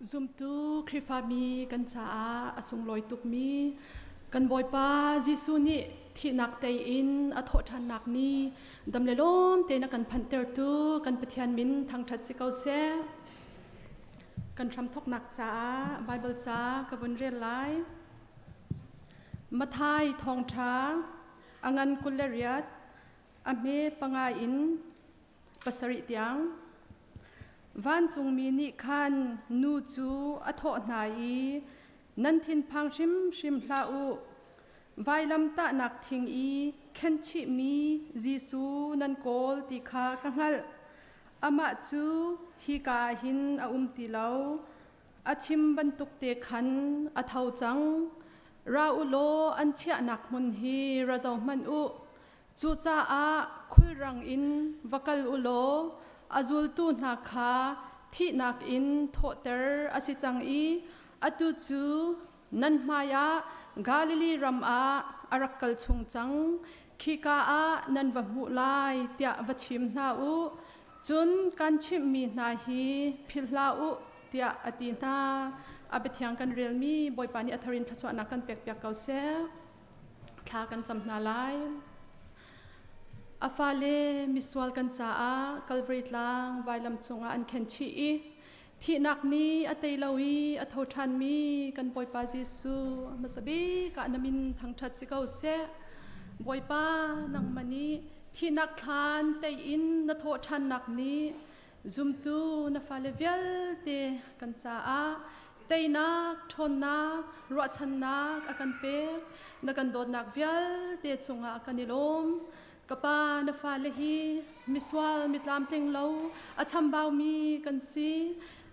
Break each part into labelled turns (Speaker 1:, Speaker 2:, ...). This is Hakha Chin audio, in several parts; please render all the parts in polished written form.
Speaker 1: Zumtu Khrihfami kan caah a sunglawi tukmi kan Bawipa Jesuh nih thihnak tei in a thawhṭhannak ni dam le lawm tein a kan phanhtertu kan Pathian min thangṭhat si ko seh. Kan hramthawknak caah Baibal ca ka vun rel lai. Matthai thawngṭha a ngan 28 a hme panga in pasarih tiang. Vancungmi nih khan nu cu a thawh hna i, Nan thinphang hrimhrim hlah u. Vailamtahnak thing i khenchihmi Jesuh nan kawl ti kha ka hngalh. Amah cu hika ah hin a um ti lo. A chim bantuk te khan a tho cang. Ra u law an chiahnak hmun hi ra zohhmanh u. Cucaah khulrang in va kal u law a zultu hna kha thihnak in thawhter a si cang i atu cu nan hmaiah Galilee ram ah a rak kal chung cang. Khika ah nan va hmuh lai tiah va chim hna u. Cun kan chimhmi hna hi philh hlah u tiah a ti hna. A biathiang kan relmi Bawipa nih a thar in thluachuahnak kan pekpiak ko seh. Thla kan cam hna lai. A fale misual kan caah Calvary tlang vailam cungah an khen chih i thihnak nih a tei lo i a tho ṭhanmi kan Bawipa Jesuh hmasa bik ah na min thangṭhat si ko seh. Bawipa nangmah nih thihnak thlan tei in na thawh ṭhannak nih Zumtu na fale vialte kan caah teinak, ṭhawnnak, ruahchannak a kan pek. Na kan dawtnak vialte cungah kan i lawm. Ka pa na fale hi misual mitlamtling lo a chambaumi kan si.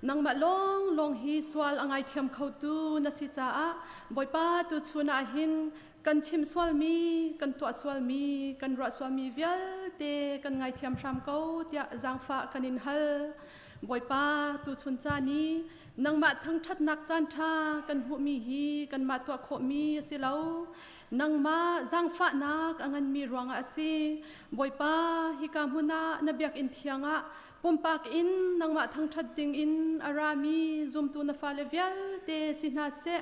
Speaker 1: Nangmah lawnglawng hi sual a ngaithiam khotu na si caah Bawipa tuchun ah hin kan chim sualmi, kan tuah sualmi, kan ruah sualmi vialte kan ngaithiam hram ko tiah zaangfah kan in hal. Bawipa, tuchun caan i nangmah thangṭhatnak caan ṭha kan hmuhmi hi kanmah tuah khawhmi a si lo. Nangmah zaangfahnak a nganmi ruangah a si. Bawipa, hika hmun ah na biakinn thiang ah pumpak in nangmah thangṭhat ding in a rami zumtu na fale vialte si hna seh.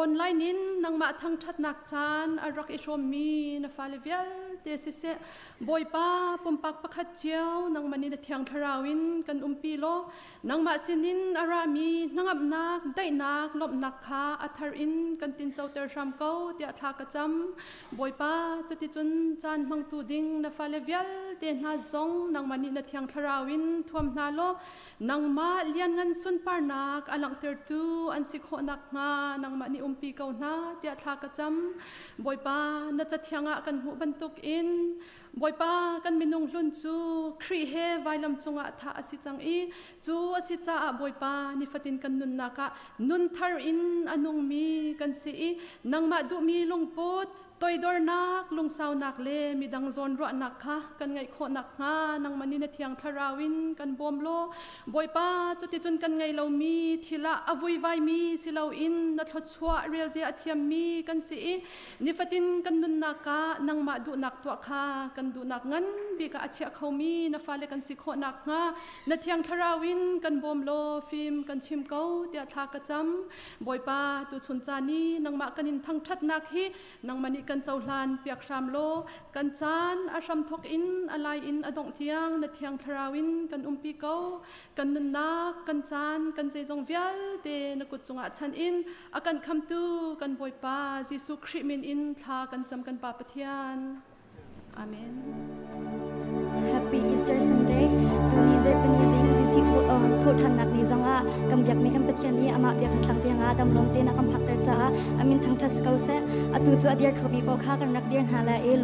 Speaker 1: Online in nangmah thangṭhatnak caan a rak i hrawmmi na fale vialte siseh, Bawipa pumpak pakhat cio nangmah nih na Thiang Thlarau in kan umpi law nangmah sinin a rami hnangamnak, daihnak, lawmhnak kha a thar in kan tincoter hram ko tiah thla ka cam. Bawipa, cuticun caan hmangtu ding na fale vialte hna zong nangmah nih na Thiang Thlarau in thuam hna law Nangmah lianngan sunparnak a langhtertu an si khawh nakhnga nangmah nih umpi ko hna tiah thla ka cam. Bawipa, na cathiang ah kan hmuh bantukin Bawipa kan minung hlun cu Khrih he vailam cungah thah a si cang i cu a si caah Bawipa nifatin kan nunnak ah nun thar in a nungmi kan si i nangmah duhmi lungput Toidornak, lungsaunak le midang zawnruahnak kha kan ngeih khawh nakhnga nangmah nih na thiang thlarau in kan bawm law Bawipa cuticun kan ngei lomi thil ah a vuivaimi si loin na thluachuah relzia a thiammi kan si i nifatin kan nunnak ah nangmah duhnak tuah kha kan duhnak ngan bik ah a chiah khomi na fale kan si khawh nakhnga na thiang thlarau in kan bawm law fim kan chim ko tiah thla ka cam. Bawipa, tuchun caan i nangmah kan in thangṭhatnak hi nangmah nih kan cohlan piak hram law kan caan a hramthawk in a lai in a dongh tiang na thiang thlarau in kan umpi ko. Kan nunnak, kan caan, kan zeizong vialte na kut cungah chan in a kan khamtu kan Bawipa Jesuh Khrih min in thla kan cam kan Pa Pathian. Amen.
Speaker 2: Happy Easter Sunday. Tuni zarhpini zing Jesuh thawhṭhannak ni zongah kan biakmi kan Pathian nih amah biak kan thlang tiangah damlawm tein a kan phakter caah amin thangṭhat si ko seh. Atu cu a dir khomi paoh kha kan rak dir hna lai i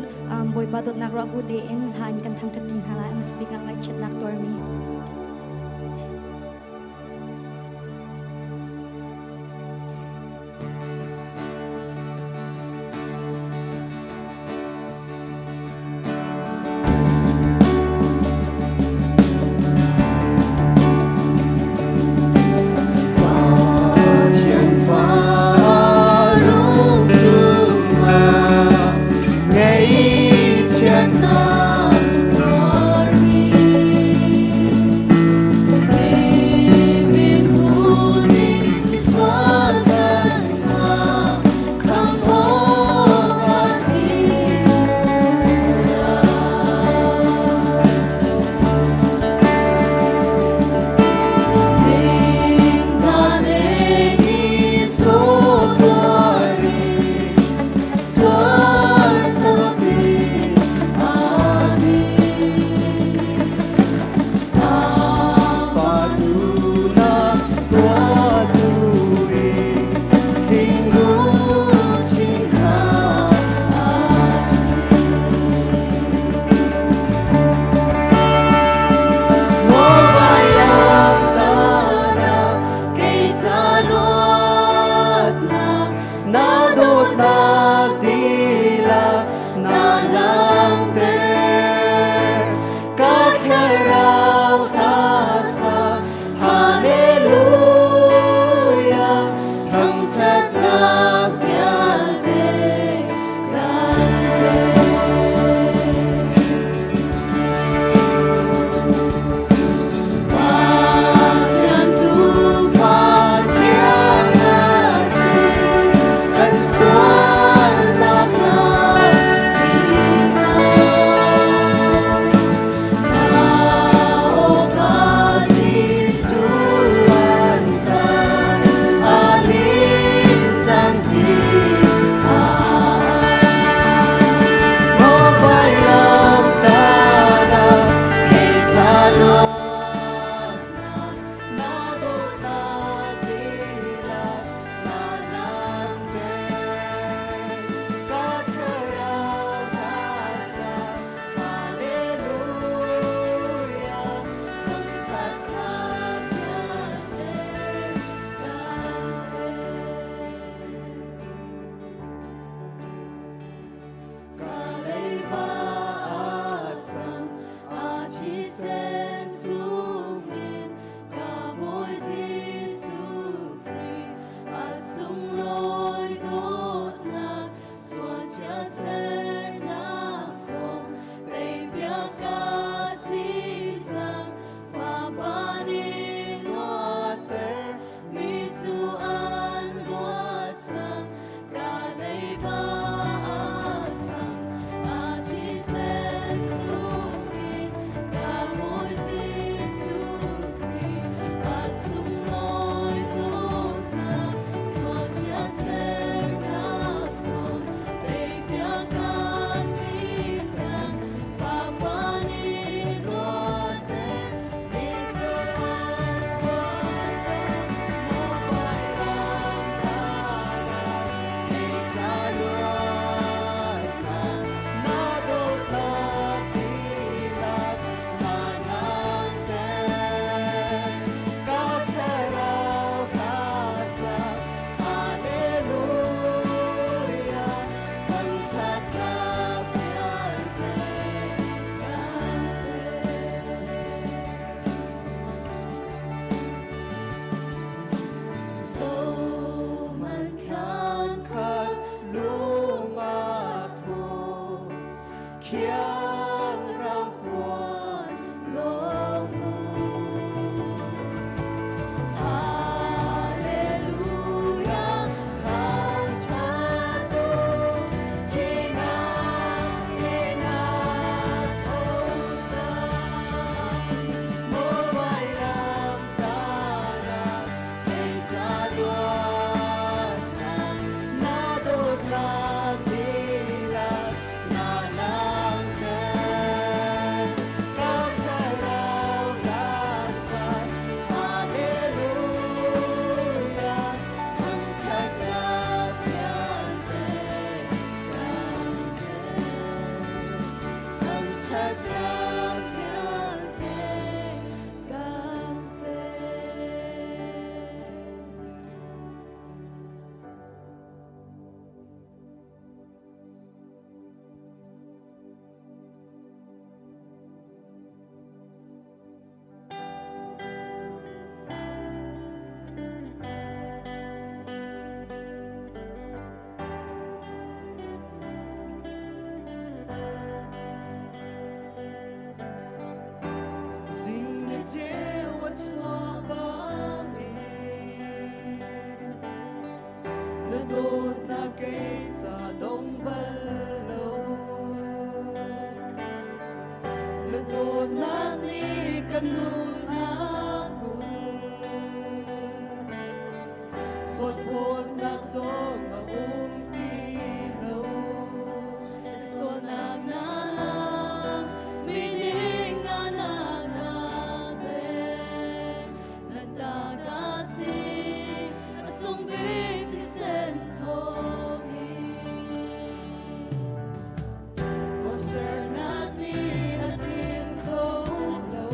Speaker 2: Bawipa dawtnak ruah bu tein hla in kan thangṭhat ṭi hna lai. A hmasa bik ah ngaihchiatnak tuarmi.
Speaker 3: Pathian fa rungtum ah ngaihchiatnak tuarmi. Thiang rang puan lawng mu. Hallelujah, thangṭhat u, thihnak in a tho cang. Maw vailamtahnak kei ca luatnak, na dawtnak dihlak na langhter. Ka thlarau hla sa, Hallelujah, thangṭhatnak vialte kan pek. Thangṭhatnak vialte kan pek. Zing ni ceu a chuak bangin na dawtnak kei ca dong bal lo. Na dawtnak nih ka nun a kulh. Sualphawtnak zong a um ti lo.
Speaker 4: Sualnak na lang, miding anak na ser. Nagdagasi, asung bik thisen thawngin.
Speaker 3: Tuahsernak nih a tlinh kho lo.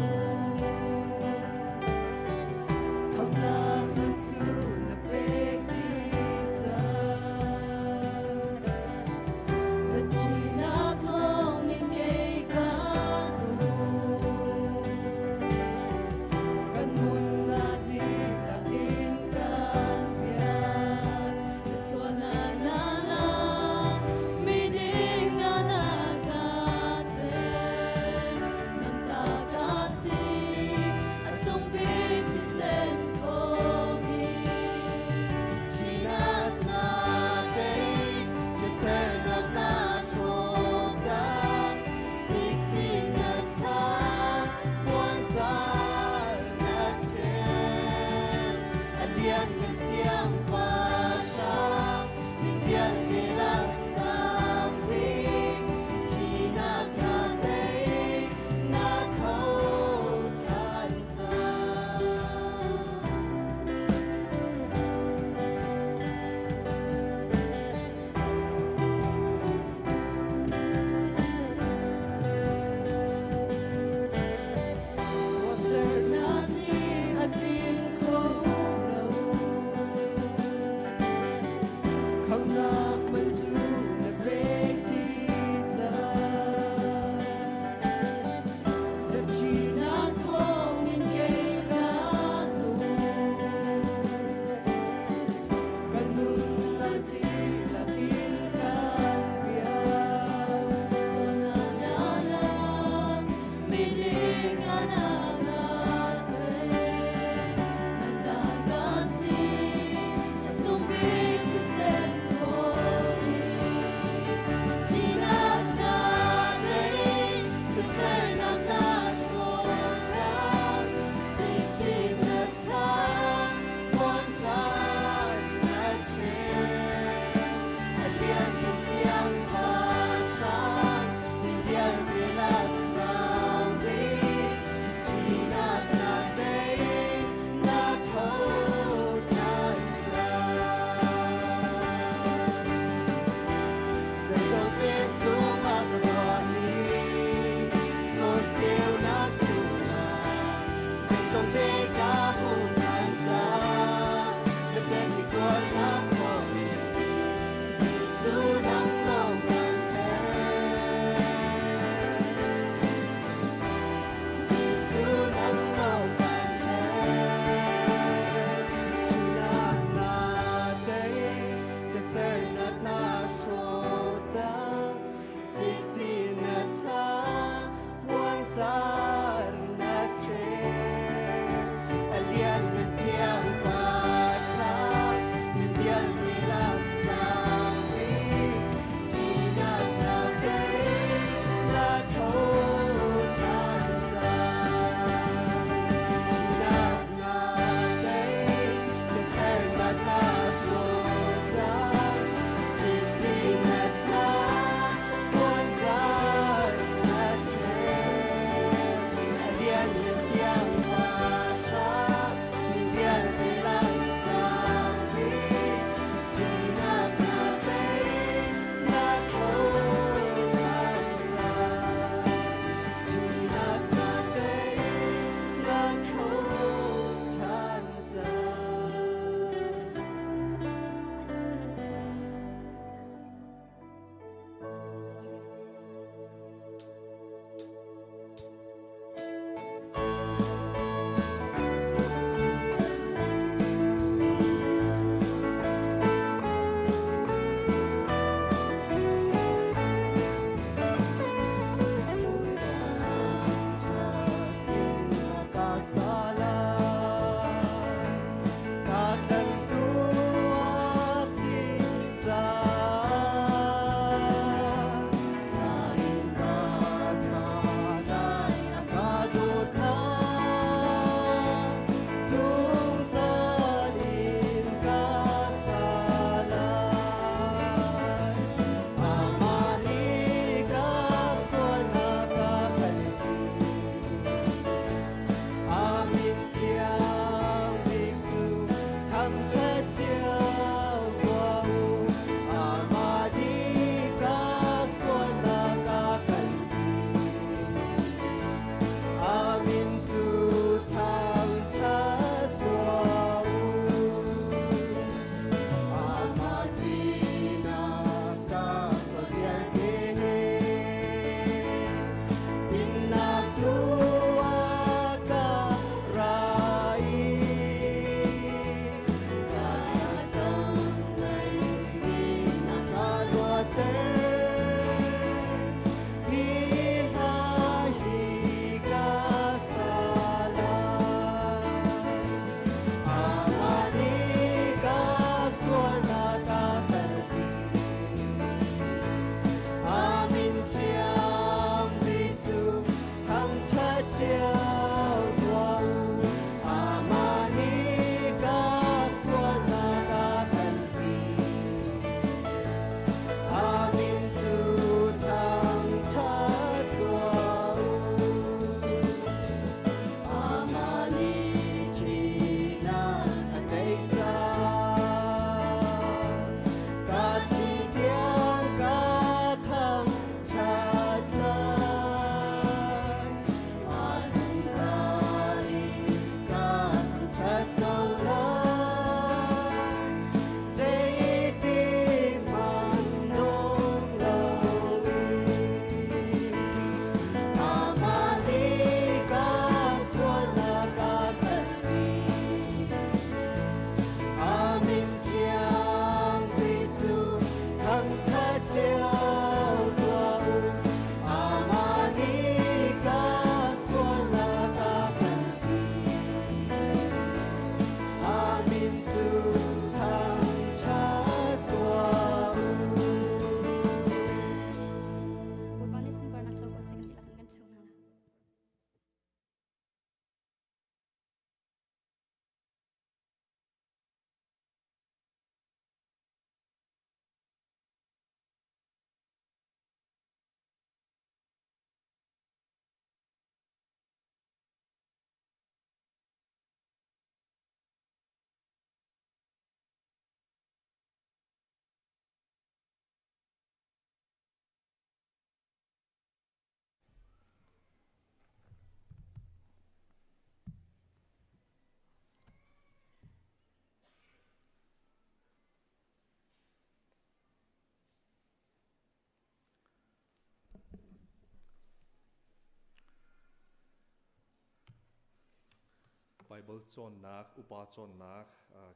Speaker 5: Bible cawnnak, upa cawnnak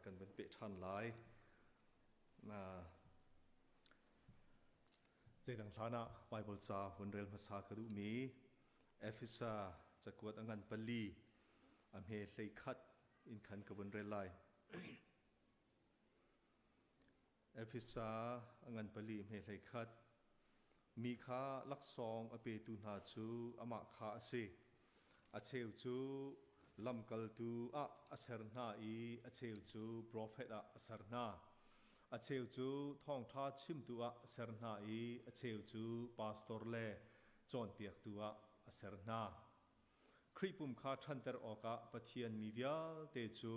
Speaker 5: kan van peh ṭhan lai. Zeidang hlan ah Bible ca hun rel hmasa ka duhmi Efesa cakuat a ngan pali a hme 11 in khan ka vun rel lai. Efesa a ngan pali hme 11 Mi kha laksawng a petu hna cu amah kha a si. A cheu cu lamkaltu ah a ser hna i a cheu cu profet ah a ser hna. A cheu cu thawngṭha chimtu ah a ser hna i a cheu cu pastor le cawnpiaktu ah a ser hna. Khrih pum kha ṭhanter awkah Pathian mi vialte cu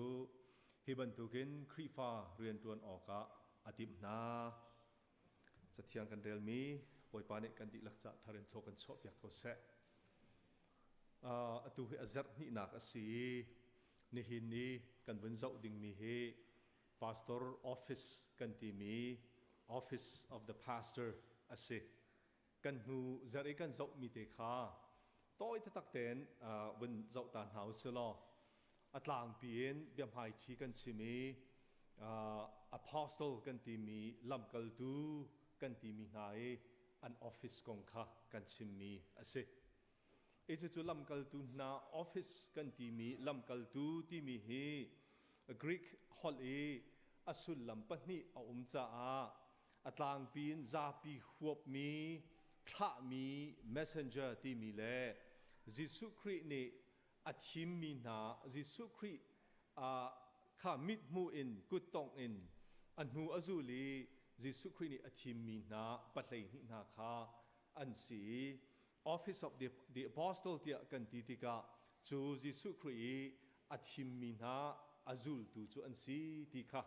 Speaker 5: hi bantukin Khrihfa rianṭuan awkah a timh hna. Cathiang kan relmi Bawipa nih kan dihlak ca thar in thlaw kan chuahpiak ko seh. Atu hi a zarh hnihnak a si i nihin ni kan vun zoh dingmi hi pastor office kan timi office of the pastor a si. Kan hnu zarh i kan zohmi te kha tawi taktak tein vun zoh ta hna u silaw a tlangpi in biahmaiṭhi kan chim i apostle kan timi lamkaltu kan timi hna i an office kong kha kan chimmi a si. I cucu lamkaltu hna office kan timi lamkaltu timi hi Greek holh i a sullam pahnih a um caah a tlangpi in zapi huapmi thlahmi messenger timi le Jesuh Khrih nih a thimmi hna Jesuh Khrih kha mithmuh in kuttongh in a hnu a zul i Jesuh Khrih nih a thimmi hna 12 hna kha an si i Office of the Apostle tiah kan ti tikah cu Jesuh Khrih i a thimmi hna a zultu cu an si ti kha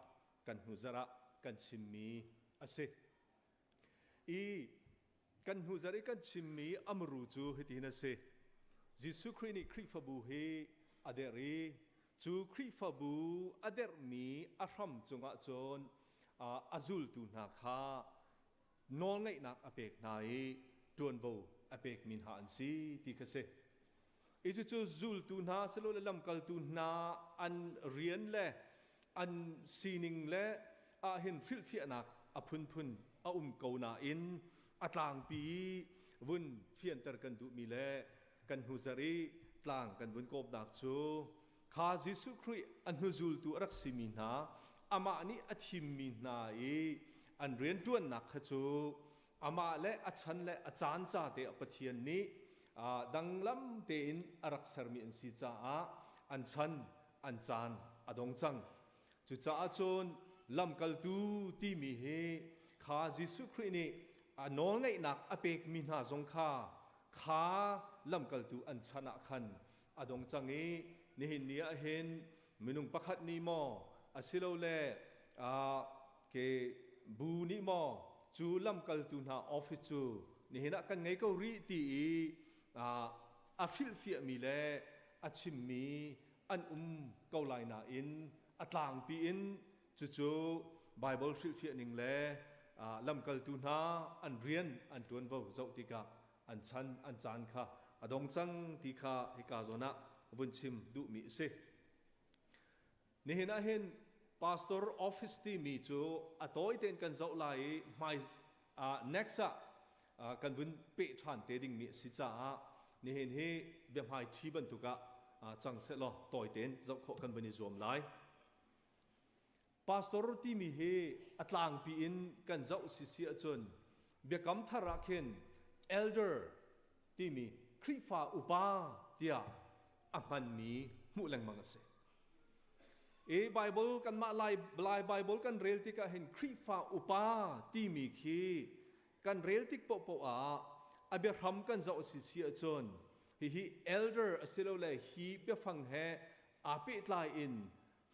Speaker 5: kan hnu zarh ah kan chimmi a si. I kan hnu zarh i kan chimmi amru cu hitihin a si. Jesuh Khrih nih Khrihfabu hi a derh i cu Khrihfabu a derhmi a hram cungah cun a zultu hna kha nawlngeihnak a pek hna i ṭuanvo a pekmi hna an si ti kha si. I cucu zultu hna silole lamkaltu hna an rian le an sining le ahhin hrilhfiahnak a phunphun a um ko nain a tlangpi i vun fianter kan duhmi le kan hnuzarh i tlang kan vun kawpnak cu kha Jesuh Khrih a hnuzultu a rak simi hna amah nih a thimmi hna i an rianṭuannak kha cu amah le a chan le a caan ca te ah Pathian nih danglam tein a rak sermi an si caah an chan an caan a dong cang. Cucaah cun lamkaltu timi hi kha Jesuh Khrih nih a nawlngeihnak a pekmi hna zong kha kha lamkaltu an chan ah khan a dong cang i nihin ni ah hin minung pakhat nih maw asilole ke bu nih maw cu lamkaltu hna office cu nihin ah kan ngei ko rih ti i a hrilhfiahmi le a chimmi an um ko lai nain a tlangpi in cucu Bible hrilhfiah ning le lamkaltu hna an rian an ṭuanvo zoh tikah an chan an caan kha a dong cang ti kha hika zawn ah vun chim duhmi a si. Nihin ah hin pastor office timi cu a tawi tein kan zoh lai i hmai next ah kan vun peh ṭhan te dingmi a si caah nihin hi biahmai ṭhi bantuk ah cang sehlaw tawi tein zoh khawh kan vun i zuam lai. Pastor timi hi a tlangpi in kan zoh si si ahcun Biakam Thar ah khin elder timi Khrihfa upa tiah a hmanmi hmuh lengmang a si. I Bible kanmah Lai, Lai Bible kan rel tikah hin Khrihfa upa timi khi kan rel tik paohpaoh ah a biahram kan zoh a si si ahcun hihi elder asilole hi biafang he aa pehtlai in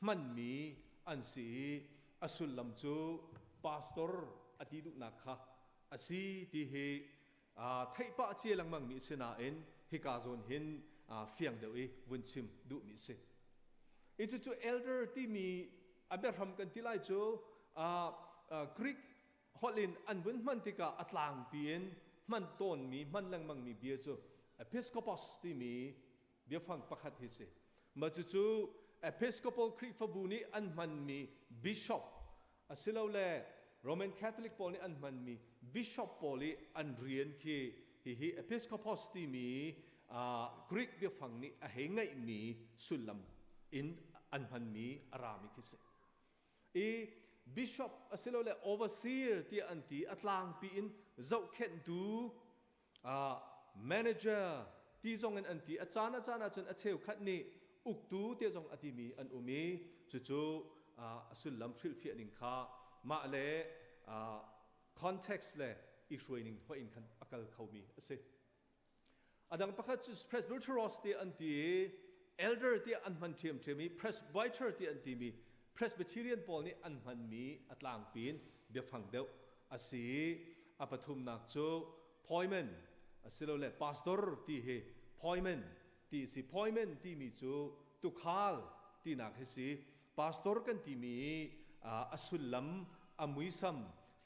Speaker 5: hmanmi an si i a sullam cu pastor a ti duhnak kha a si ti hi theih pah cia lengmang mi si nain hika zawn hin fiang deuh i vun chim duhmi si. I cucu elder timi a biahram kan ti lai cu Greek holh in an vun hman tikah a tlangpi in hman tawnmi hman lengmangmi bia cu episkopos timi biafang pakhat hi si. Mah cucu Episcopal Khrihfabu nih an hmanmi bishop asilole Roman Catholic pawl nih an hmanmi bishop pawl i an rian khi hihi episkopos timi Greek biafang nih a hei ngeihmi sullam in an hmanmi a rami khi si. I bishop asilole overseer tiah an ti a tlangpi in zohkhenhtu manager ti zong in an ti a caan a caan ahcun a cheukhat nih uktu te zong a timi an um i cucu a sullam hrilhfiah ning kha mah le context le i hruai ning hoih in khan a kal khomi a si. A dang pakhat cu presbyteros ti an ti i elder tiah an hman ṭhiamṭhiam i presbyter ti an timi Presbyterian pawl nih an hmanmi a tlangpi in biafang deuh a si i a pathumnak cu poimen asilole pastor ti hi poimen ti si. Poimen timi cu tukhal tinak hi si. Pastor kan timi a sullam a muisam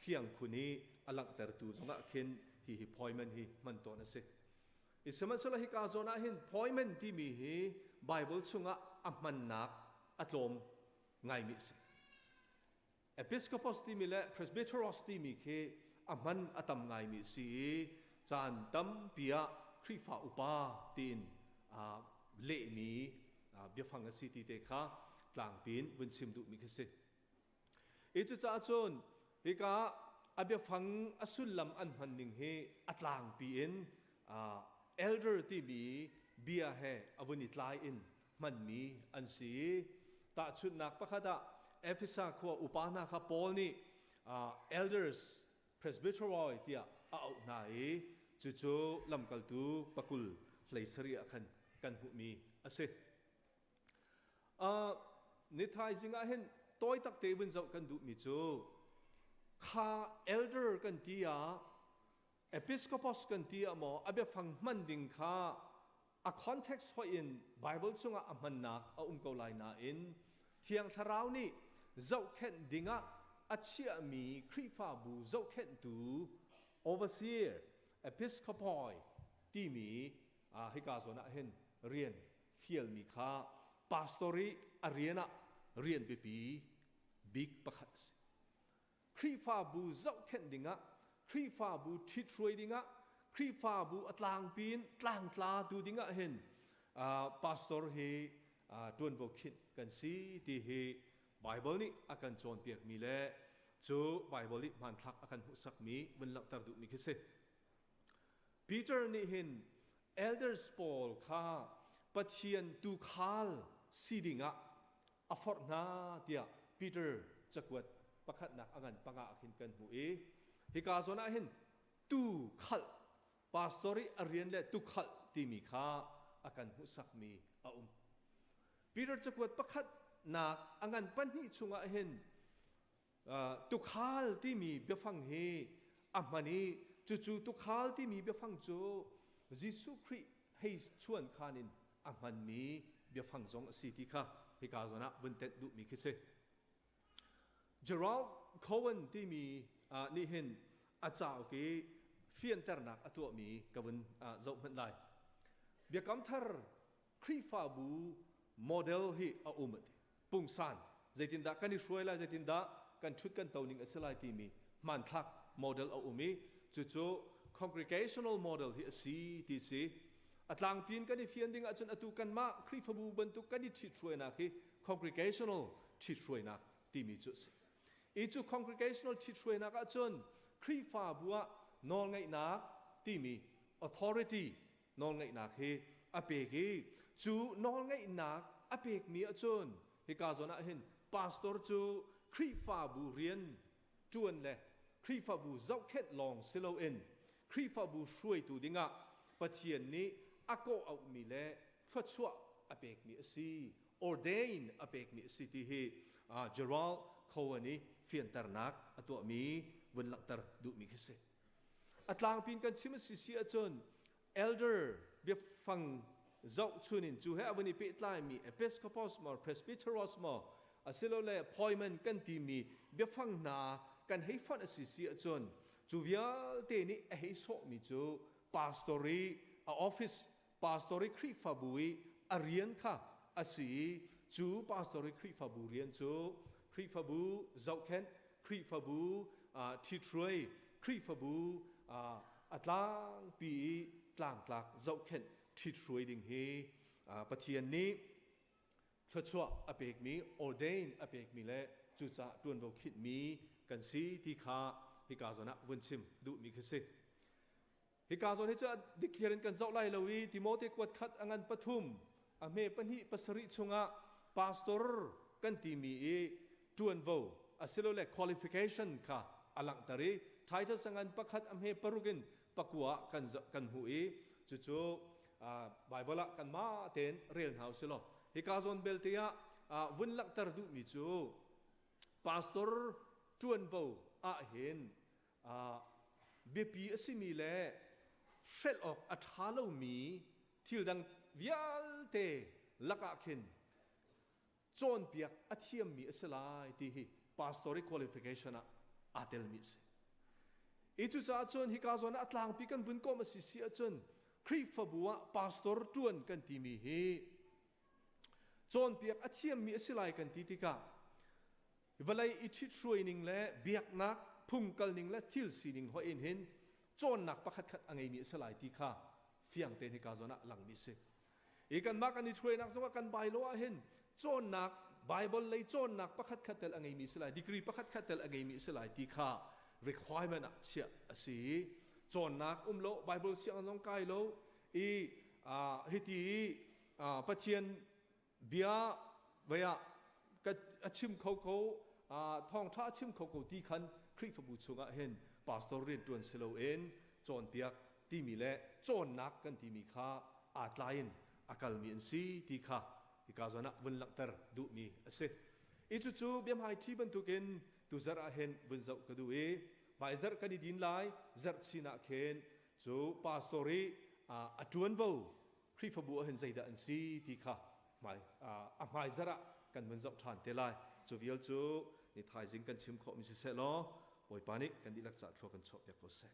Speaker 5: fiang khun i a langhtertu zongah khin hi hi poimen hi hman tawn a si. I sihmanhsehlaw hika zawn ah hin poimen timi hi Bible chungah a hmannak a tlawm ngaimi a si. Episkopos timi le presbyteros timi khi a hman a tam ngaimi a si i caan tampi ah Khrihfa upa tiin lehmi biafang a si ti te kha tlangpi in vun chim duhmi khi si. Hi cucaah cun hika a biafang a sullam an hman ning hi a tlangpi in elder timi bia he a vun i tlai in hmanmi an si. Tahchunhnak pakhat ah Efesa khua upa hna kha Paul nih elders presbyteroi tiah a auh hna i cucu lamkaltu pakul hlei sarih ah khan kan hmuhmi a si. Nithaizing ah hin tawi tak te vun zoh kan duhmi cu kha elder kan ti ah episkopos kan ti ah maw a biafang hman ding kha a context hoih in Bible chungah a hmannak a um ko lai nain Thiang Thlarau nih zohkhenh dingah a chiahmi Khrihfabu zohkhenhtu overseer episkopoi timi hika zawn ah hin rian fialmi kha pastor i a rian ah rian biapi bik pakhat a si. Khrihfabu zohkhenh dingah, Khrihfabu ṭhithruai dingah, Khrihfabu a tlangpi in tlangtla tu dingah hin pastor hi ṭuanvo khinh kan si ti hi Bible nih a kan cawnpiakmi le cu Bible nih hmanthlak a kan hmuhsakmi vun langhter duhmi khi si. Peter nih hin elders pawl kha Pathian tuukhal si dingah a forh hna tiah Peter cakuat pakhatnak a ngan panga ah khin kan hmuh i hika zawn ah hin tuu khalh pastor i a rian le tukhalh timi kha a kan hmuhsakmi a um. Peter cakuat pakhatnak a ngan pahnih chungah hin Tukhal timi biafang hi a hman i cucu tukhal timi biafang cu Jesuh Khrih hei chuan khan in a hmanmi biafang zong a si ti kha hika zawn ah vun tenh duhmi khi si. Gerald Cohen timi nih hin a cauk i fianternak a tuahmi ka vun zoh hmanh lai. Biakam thar Khrihfabu model hi a um a ti. Pungsan zeitindah kan i hruai lai, zeitindah kan ṭhut kan to ning a si lai timi hmanthlak model a um i cucu congregational model hi a si ti si. A tlangpi in kan i fian ding ahcun atu kanmah Khrihfabu bantuk kan i ṭhithruainak hi congregational ṭhithruainak timi cu a si. I cu congregational ṭhithruainak ahcun Khrihfabu ah nawlngeihnak timi authority nawlngeihnak hi a pek i cu nawlngeihnak a pekmi ahcun hika zawn ah hin pastor cu Khrihfabu rian ṭuan le Khrihfabu zohkhenh lawng si loin Khrihfabu hruaitu dingah Pathian nih a kawh auhmi le thluachuah a pekmi a si ordain a pekmi a si ti hi Gerald Cohen i fianternak a tuahmi vun langhter duhmi khi si. A tlangpi in kan chim a si si ahcun elder biafang zohchun in cu he a vun i pehtlaimi episkopos maw presbyteros maw asilole appointment kan timi biafang hna kan hei fonh a si si ahcun cu vialte nih a hei sawhmi cu pastor i a office pastor i Khrihfabu i a rian kha a si i. Cu pastor i Khrihfabu rian cu Khrihfabu zohkhenh, Khrihfabu ṭhithruai, Khrihfabu a tlangpi i tlangtlak zohkhenh ṭhithruai ding hi Pathian nih thluachuah a pekmi, ordain a pekmi le cucaah ṭuanvo khinhmi kan si ti kha hika zawn ah vun chim duhmi khi si. Hika zawn hi cu dikthliar in kan zoh lai lo i Timote kuat khat a ngan pathum a hme pahnih pasarih chungah pastor kan timi i ṭuanvo asilole qualification kha a langhter i Titus a ngan pakhat a hme paruk in pakua kan kan hmuh i cucu Bible ah kanmah tein rel hna usih law hika zawn belte ah vun langhter duhmi cu pastor ṭuanvo ah hin biapi a simi le hrelh awk a ṭha lomi thil dang vialte lakah khin cawnpiak a thiammi a si lai ti hi pastor i qualification ah aa telmi a si. I cucaah cun hika zawn ah a tlangpi kan vun kawm a si si ahcun Khrihfabu ah pastor ṭuan kan timi hi cawnpiak a thiammi a si lai kan ti tikah vawlei i ṭhithruai ning le biaknak phung kal ning le thil sining hoih in hin cawnnak pakhatkhat a ngeimi a si lai ti kha fiang tein hika zawn ah langmi a si. I kanmah kan i hruainak zongah kan bylaw ah hin cawnnak Bible lei cawnnak pakhat khat tel a ngeimi si lai, degree pakhat khat tel a ngeimi si lai ti kha requirement ah chiah a si. Cawnnak um lo, Bible sianginn zong kai lo i hiti i Pathian bia vei ah a chim kho ko, thawngṭha a chim kho ko ti khan Khrihfabu chungah hin pastor rian ṭuan si loin cawnpiak timi le cawnnak kan timi kha aa tlaiin a kalmi an si ti kha hika zawn ah vun langhter duhmi a si. I cucu biahmaiṭhi bantukin tuzarh ah hin vun zoh ka duh i hmaizarh kan i din lai zarh chin ah khin cu pastor i a ṭuanvo Khrihfabu ah hin zeidah an si ti kha hmai a hmaizarh ah kan vun zoh ṭhan te lai. Cu vial cu ni thaizing kan chim khawhmi siseh law Bawipa nih kan dihlak caah thlua kan chuahpiak ko seh.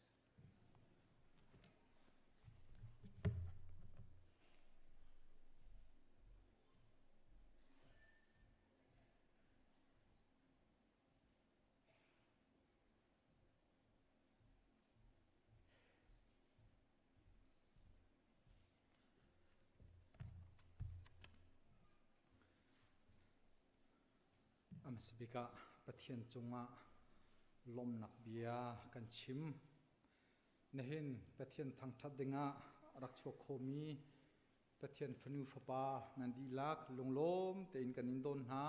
Speaker 6: A hmasa bik ah Pathian cungah lawmhnak bia kan chim. Nihin Pathian thangṭhat dingah rak chuak khomi Pathian fanu fapa nan dihlak lunglawm tein kan in dawn hna.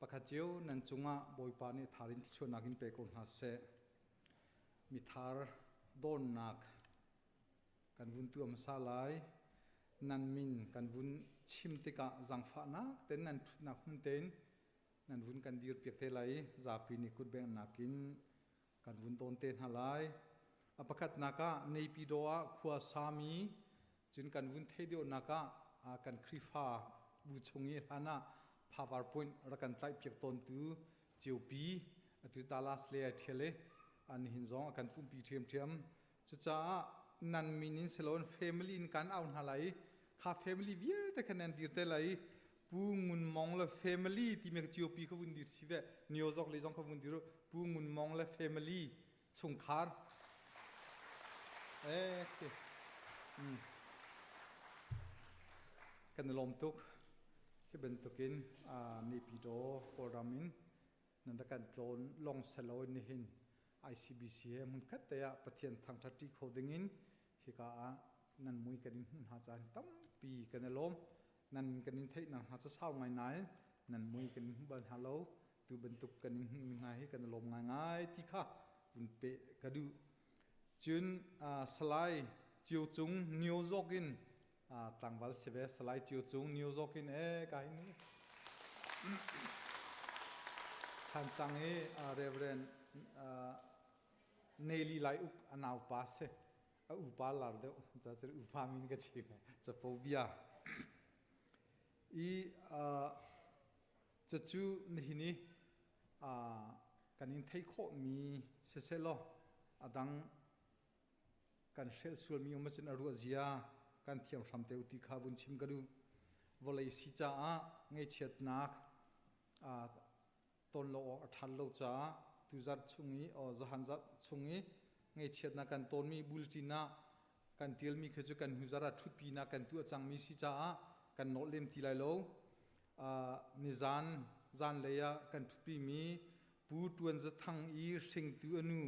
Speaker 6: Pakhat cio nan cungah Bawipa nih thar in thluachuahnak in pe ko hna seh. Mithar dawnnak kan vun tuah hmasa lai. Nan min kan vun chim tikah zaangfahnak ten nan ṭhutnak hmun tein nan vun kan dirpiak te lai i zapi nih kutbengnak in kan vun tawn te hna lai. A pakhatnak ah Naypyidaw ah khua sami cun kan vun thei deuhnak ah kan Khrihfa bu chung i hlan ah PowerPoint rak kan tlaihpiak tawntu Ceupi atu Dallas le ai ṭhial i nihin zong a kan pumpi ṭhiamṭhiam. Cucaah nan min in siloin family in kan au hna lai i kha family vialte kha nan dir te lai i Pu Ngun Mong le family timi kha Ciopi kha vun dir si ve Nio zok le zong kha vun dir Pu Ngun Mong le family chungkhar eh khi kan i lawm tuk hi bantukin Naypyidaw Kawlram in nan rak kan tlawn long selo in nihin ICBC he hmunkhat te ah Pathian thangṭhat ṭi kho dingin hika ah nan mui kan in hmuh hna caan tampi kan i lawm nan kan in theih nak hna cu sau ngai nain nan mui kan in hmu bal hna lo tu bantuk kan in hmuh hna hi kan i lawm ngaingai ti kha vun pe ka duh cun Salai Cio Cung Nio Zawk in tlangval si ve Salai Cio Cung Nio Zawk in e ka hin Thantlang i Reverend Nelly Lai Uk a naupa si a upa lar deuh ca cu upa min ka chim capo bia i cucu nihin i kan in thei khawhmi siseh law a dang kan hrelh sualmi um ahcun a ruah zia kan thiam hram te u ti kha vun chim ka duh. Vawlei si caah ngaihchiatnak ton lo awk a ṭhat lo caah tuzarh chung i zahan zarh chung i ngaihchiatnak kan tawnmi bulletin ah kan ṭialmi kha cu kan hnu zarh ah ṭhutpinak kan tuah cangmi si caah kan nolh lem ti lai lo. Nizan zanlei ah kan ṭhutpimi Pu Ṭuan Za Thang i hringtu a nu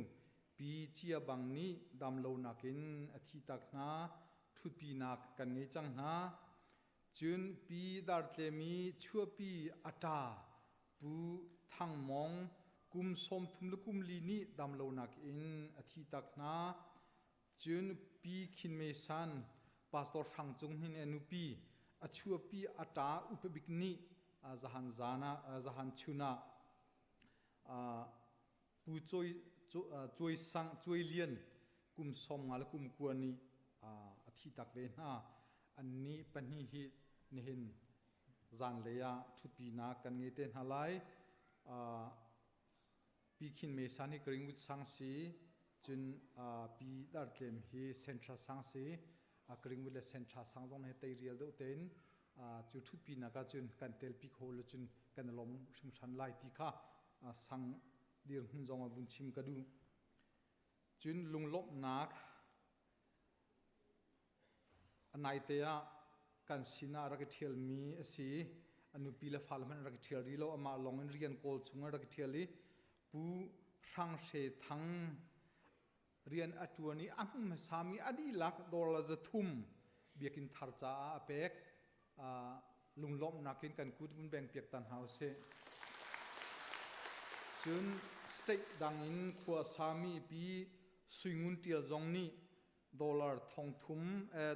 Speaker 6: Pi Cia Bang nih damlonak in a thihtak hna. Ṭhutpinak kan ngei cang hna. Cun Pi Dartlem i chuahpi a ṭa Pu Thang Mawng kum 30 le kum li nih damlonak in a thihtak hna. Cun Pi Khin Me San, Pastor Hrang Cung Hnin a nupi, a chuahpi a ṭa upabik nih zahan zan ah zahan chun ah Pu Cuai Cuai Sang Cuai Lian kum 50 le kum kua nih a thihtak ve hna. Annih pahnih hi nihin zanlei ah ṭhutpinak kan ngei te hna lai. Pi Khin Me San hi Greenwood sang si, cun Pi Dar Tlem hi Central sang si. Greenwood le Central sang zong he teirial deuh tein cu ṭhutpinak ah cun kan telpi kho lo cun kan i lawm hringhran lai ti kha sang dirhmun zong ah vun chim ka duh. Cun lunglawmhnak a naite ah kan sinah rak i ṭhialmi a si. A nupi le fale hmanh rak i ṭhial rih lo. Amah lawng in rian kawl chung ah rak i ṭhial i Pu Hrang Hre Thang rian a ṭuan i a hmu hmasami a dihlak dollar 300 biakinn thar caah a pek. Lunglawmhnak in kan kut vun beng piak ta hna usih. Cun state dang in khua sami pi Suingun Ṭial zong nih dollar thongthum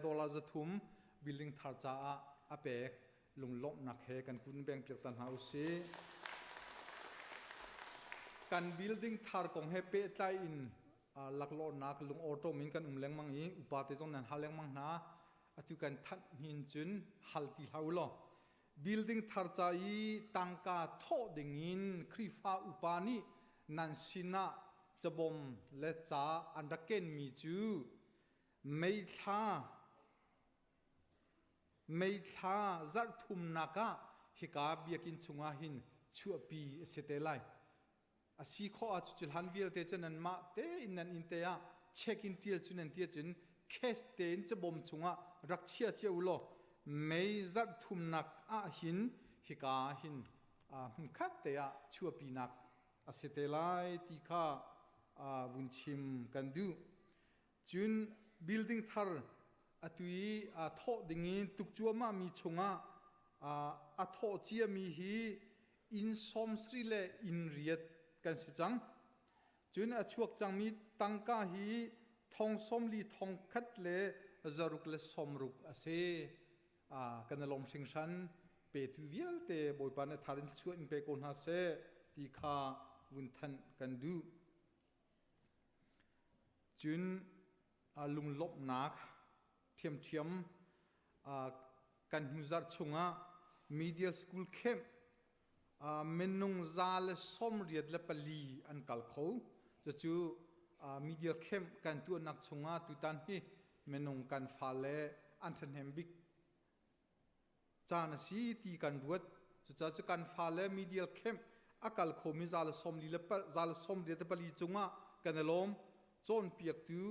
Speaker 6: dollar 300 building thar caah a pek. Lunglawmhnak he kan kun beng piak ta hna usih. Kan building thar kong he pehtlai in laklawhnak lung awṭawm in kan um lengmang i upa te zong nan hal lengmang hna. Atu kan thanh hin cun hal ti hlah u law building thar ca i tangka thawh ding in Khrihfa upa nih nan sinah cabawm le ca an rak kenmi cu meithla meithla zarh thumnak ah hika biakinn chungah hin chuahpi a si te lai. A si khawh ah cu hlan vialte cu nanmah tein nan inn te ah check in ṭial cu nan ti ahcun cash tein cabawm chungah rak chia cia u law mei zarh thumnak ah hin hika hin hmunkhat te ah chuahpinak a si te lai ti kha vun chim kan duh. Cun building thar atu i thawh dingin tuk cuahmah mi chungah a thawh ciami hi inn 70 le inn riat kan si cang. Cun a chuak cangmi tangka hi thong 40 thong khat le zaruk le sawmruk a si. Kan i lawm hringhran. Petu vialte Bawipa nih thar in thluachuah in pe ko hna seh ti kha vun thanh kan duh. Cun lunglawmhnak ṭhiamṭhiam kan hnuzarh chungah media school camp minung 184 an kal kho. Cucu media camp kan tuahnak chungah tutan hi minung kan fale an ṭhahnem bik caan a si ti kan ruat. Cucaah cu kan fale media camp a kal khomi 144 cungah kan i lawm. Cawnpiaktu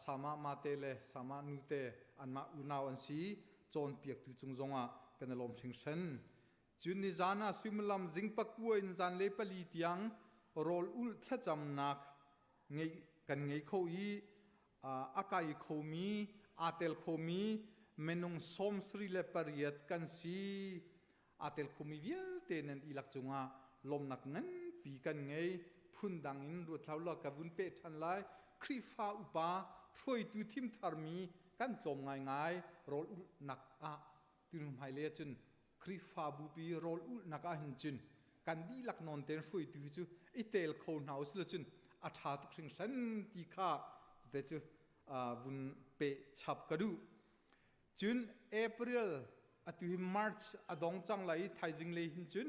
Speaker 6: Sama mate le Sama nute anmah unau an si. Cawnpiaktu cung zongah kan i lawm hringhran. Cun nizan ah suimilam zing pakua in zanlei pali tiang rawl ulh thlacamnak ngeih kan ngei kho i a kai khomi aa tel khomi minung 78 kan si. Aa tel khomi vialte nan dihlak cungah lawmnak nganpi kan ngei. Phundang in ruat hlah law ka vun peh ṭhan lai. Khrihfa upa hruaitu thim tharmi kan tlawm ngaingai rawl ulhnak ah tunu hmailei ahcun Khrihfabu pi rawl ulhnak ah hin cun kan dihlak nawn tein hruaitu hi cu i tel kho hna usila cun a ṭha tuk hringhran ti kha cute cu vun peh chap ka duh. Cun April atu hi March a dong cang lai i thaizing lei hin cun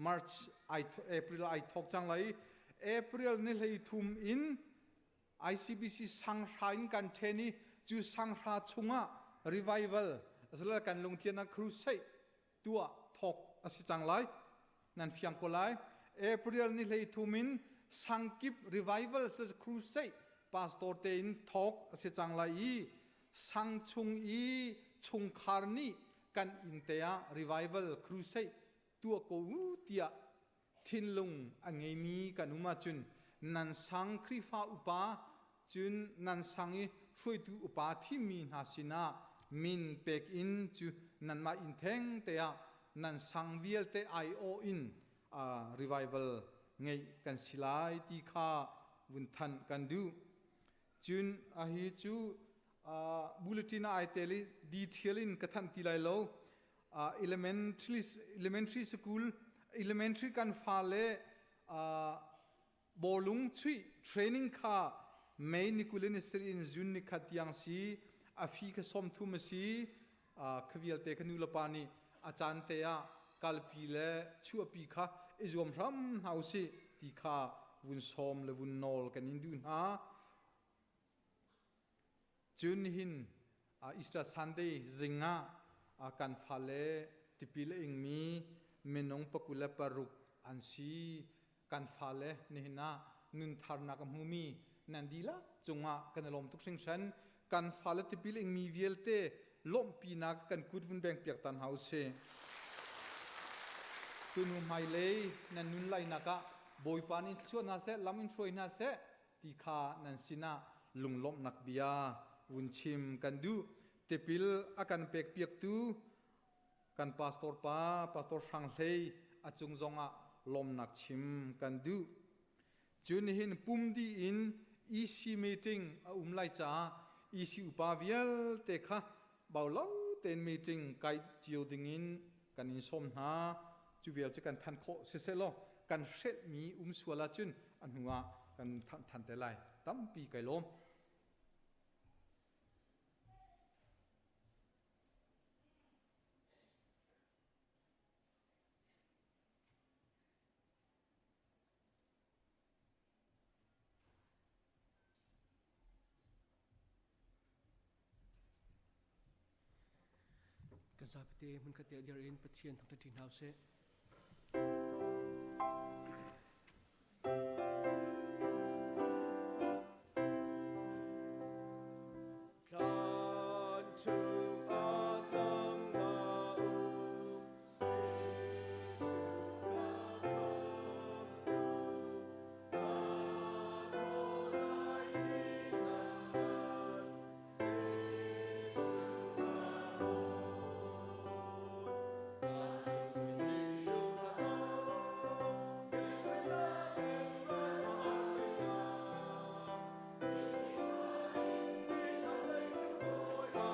Speaker 6: March ai April ai thawk cang lai i April ni hlei thum in ICBC sanghra in kan ṭhen i cu sanghra chungah revival asilo kan lungtlian ah crusade. tuah thawk a si cang lai. Nan fiang ko lai. April ni hlei thum in sangkip revival crusade pastor te in thawk a si cang lai i sang chung i chungkhar nih kan inn te ah revival crusade tuah ko u tiah thinlung a ngeimi kan um ahcun nan sang Khrihfa upa cun nan sang i hruaitu upa thimmi hna sinah min pek in cu nanmah inn theng te ah nan sang vialte aiawh in revival ngeih kan si lai ti kha vun thanh kan duh. Cun a hi cu bulletin ah ai tel i detail in ka thanh ti lai lo. Elementary school elementary kan fale bawlung chuih training kha May ni kul in sir in June ni khat tiang si a fee kha 30 a si. Kha vialte kha nu le pa nih a caan te ah kalpi le chuahpi kha i zuam hram hna usih ti kha vun sawm le vun nawl kan in duh hna. Cun nihin Easter Sunday zing ah kan fale tipil a ingmi minung 26 an si. Kan fale nihin ah nuntharnak a hmumi nan dihlak cungah kan i lawm tuk hringhran. Kan fale tipil ingmi vialte lawmhpinak kan kut vun beng piak ta hna usih. Tunu hmailei nan nun lainak ah Bawipa nih thluachuah hna seh, lam in hruai hna seh ti kha nan sinah lunglawmhnak bia vun chim kan duh. Tipil a kan pek piaktu kan pastor pa, Pastor Hrang Hlei a cung zongah lawmnak chim kan duh. Cun nihin pum dih in EC meeting a um lai caah EC upa vialte kha bau lo tein meeting kai cio dingin kan in sawm hna. Cu vial cu kan than khawh siseh law kan hrelhmi um sual ahcun a hnu ah kan thanh than te lai. Tampi kai lawm.
Speaker 7: Kan zapite hmunkhat te dir in Pathian thangṭhat ṭi hna usih.
Speaker 3: Thlan chung ah tang na um, Jesuh ka khamtu, na thaw lai ni nang Jesuh ka Bawi. Jesuh ka thaw, biaknak in ka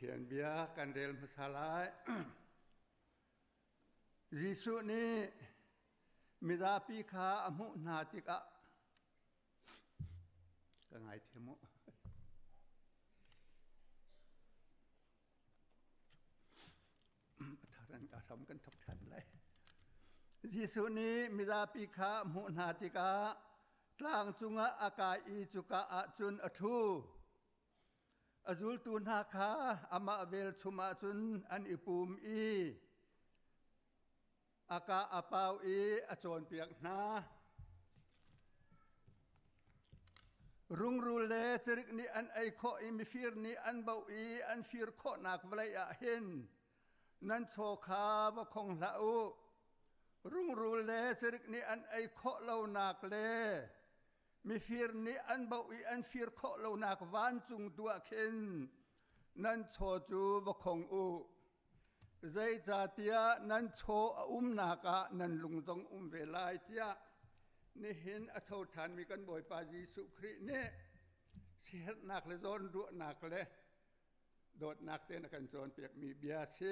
Speaker 8: Pathian bia kan rel hmasa lai. Jesuh nih mizapi kha a hmuh hna tikah ka ngaithiam u. Tharan ka hram kan thok ṭhan lai. Jesuh nih mizapi kha a hmuh hna tikah tlang cungah a kai i cuka ah cun a ṭhu. A zultu hna kha amah velchum ah cun an i pum i a ka a pau i a cawnpiak hna. Rungrul le cirik nih an ei khawh i mifir nih an boh i an fir khawhnak vawlei ah hin nan chaw kha va khong hlah u. Rungrul le cirik nih an ei khawh lonak le mifir nih an boh i an fir khawh lonak vancung tu ah khin nan chaw cu va khong u. Zeicahtiah nan chaw a umnak ah nan lung zong um ve lai tiah nihin a tho ṭhanmi kan Bawipa Jesuh Khrih nih siherhnak le zawnruahnak le dawtnak tein a kan cawnpiakmi bia a si.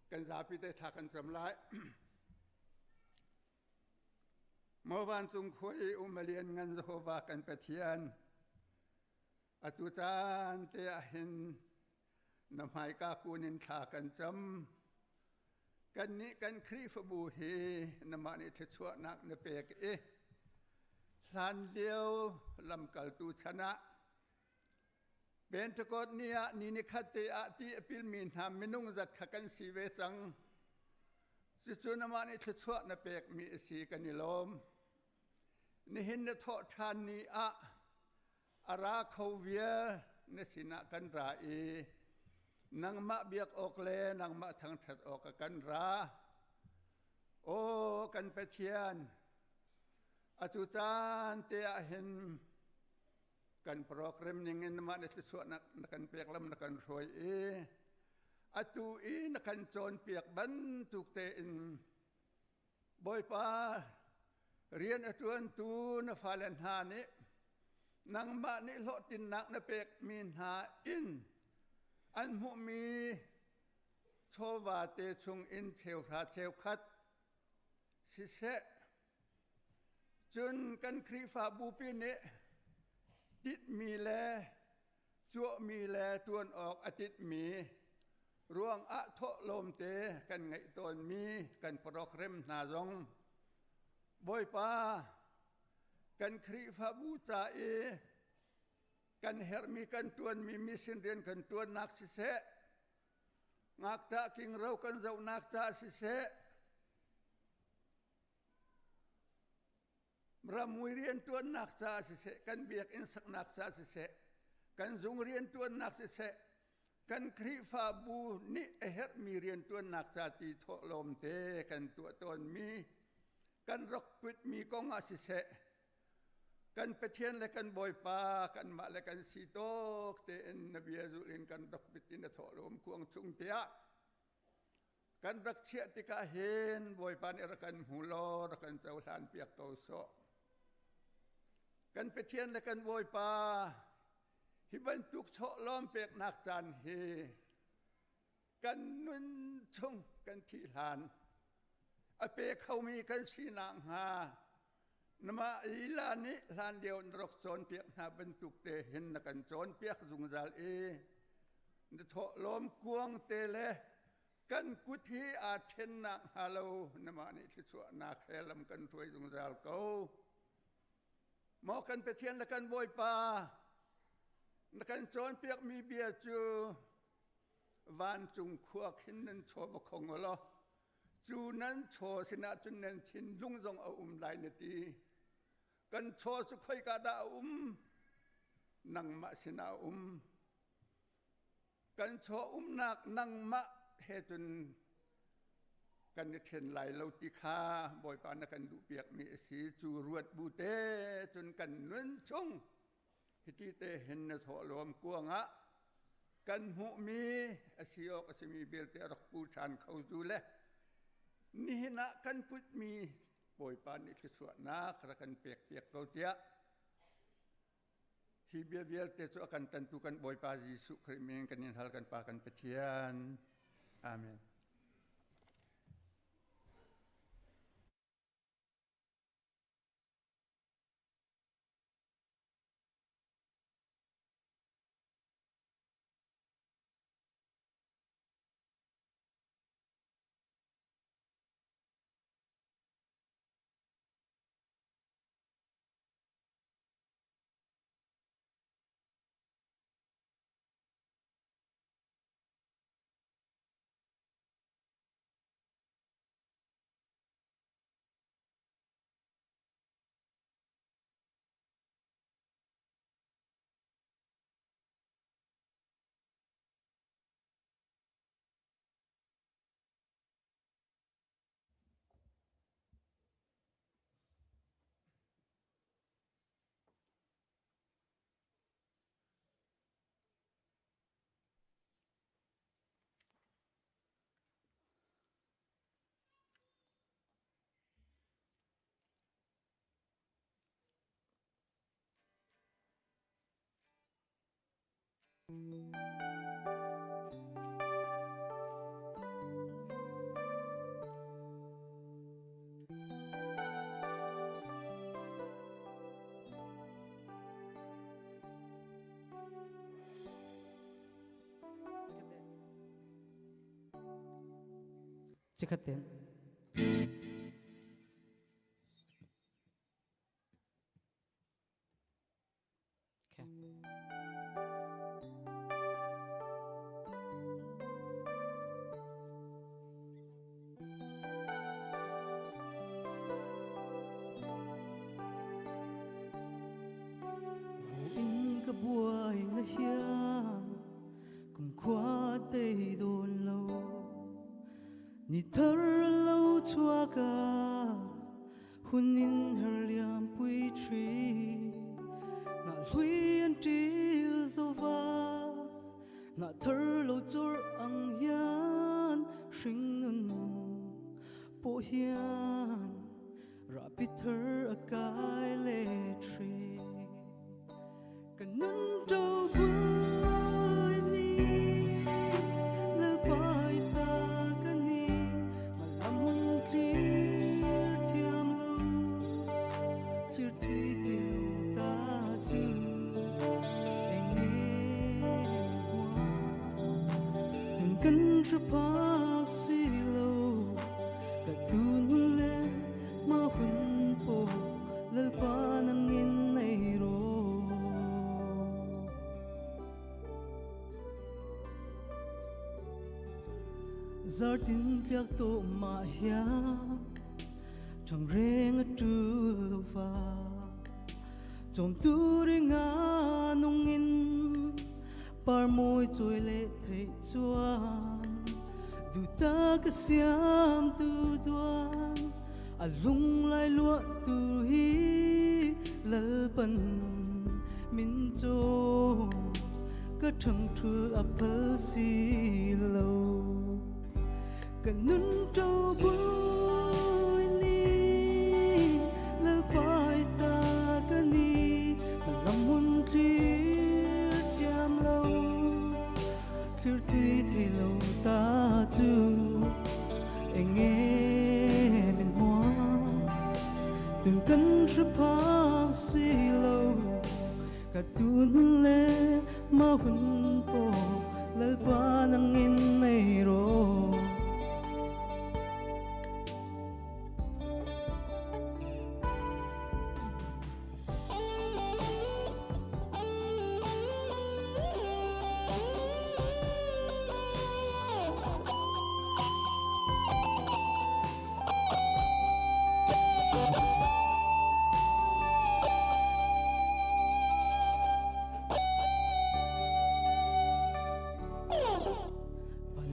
Speaker 8: Kan zapi te thla kan cam lai. Maw vancung khua i um a lianngan Jehovah kan Pathian, atu caan te ah hin na hmaika kun in thla kan cam. Kannih kan Khrihfabu hi namah nih thluachuahnak na pek i hlan lio lamkaltu chan ah Pentecost ni ah ni nikhat te ah ti a pilmi hna minung zat kha kan si ve cang. Cucu namah nih thluachuah na pekmi a si kan i lawm. Nihin na thawh ṭhan ni ah a ra kho vial na sinah kan ra i nangmah biak awk le nangmah thangṭhat awk ah kan ra. Aw kan Pathian, atu caan te ah hin kan program ning in mah na thluachuahnak na kan pek lam na kan hruai i atu i na kan cawnpiak bantuk tein Bawipa rian a ṭuantu na fale hna nih nangmah nih hlawhtlinnak na pekmi hna in an hmuhmi chawva te chung in cheuhra cheukhat siseh Cun kan Khrihfabupi nih titmi le cuahmi le ṭuan awk a titmi ruangah thawhlawm te kan ngeih tawnmi kan program hna zong Bawipa kan Khrihfabu ca i kan herhmi kan ṭuanmi mission rian kan ṭuannak siseh ngakṭah kingro kan zohnak ca siseh Ramui rianṭuannak caah siseh, kan biakinn saknak caah siseh, kan zung rianṭuannak siseh, kan Khrihfabu nih a herhmi rianṭuannak ca ti thawhlawm te kan tuah tawnmi, kan rak putmi kong ah siseh, kan Pathian le kan Bawipa kanmah le kan si tawk tein na bia zulh in kan rak pit in a thawhlawm kuang chung tiah Kan rak chiah tikah hin Bawipa nih rak kan hmu law rak kan cohlan piak ko sawh. Kan Pathian le kan Bawipa hi bantuk chawhlawm peknak caan hi kan nun chung kan thih hlan a pe khomi kan sinak hnga namah lila nih hlan lio na rak cawnpiak hna bantuk te hin na kan cawnpiak zungzal i na thawhlawm kuang te le kan kut hi aa ṭhennak hnga lo namah nih thluachuahnak he lam kan hruai zungzal ko. Maw kan Pathian le kan Bawipa, na kan cawnpiakmi bia cu vancung khua khin nan chaw va khong u law cu nan chaw sinah cun nan thinlung zong a um lai na ti. Kan chaw cu khoika dah a um? Nangmah sinah a um. Kan chaw umnak nangmah he cun kan i ṭhen lai lo ti kha Bawipa na kan duhpiakmi a si. Cu ruat bu te cun kan nun chung hiti te hin na thawhlawm kuangah kan hmuhmi a si awk a simi vialte a rak pu ṭhan kho tu le nihin ah kan putmi Bawipa nih thluachuahnak rak kan pekpiak ko tiah. Hi bia vialte cu a kan tantu kan Bawipa Jesuh Khrih min kan in hal kan Pa kan Pathian. Amen.
Speaker 9: Cikhat ten.
Speaker 3: In ka buai na hian kum khua te don lo ni thar lo chua ka hun in her liam pui tri na hlui an til zova na thar lo chor ang hian hring nun po hian ra pi thar a kai le tri kan nun to bui ni le pai ta ka ni malam thlir thiam lo thlir thui thei lo ta chu eng em hua tun kan hre phak si lo ka tu nun le ma hun po lalpa nang in nei ro. Zartin tliak to ma hia chang reng a tu lo va chom tu ringa nung in par môi trôi lệ thầy chuan du ta ka siam tu duan a lung lai lua tu hi lalpan min cho ka thang thul a phal si lo ka nun to bui ni lalpai ta ka ni lamun thlir thiam lo thlir thui thei lo ta chu eng em in hua tun kan hre phak si lo ka tu nun le ma hun po lalpa nang in nei ro.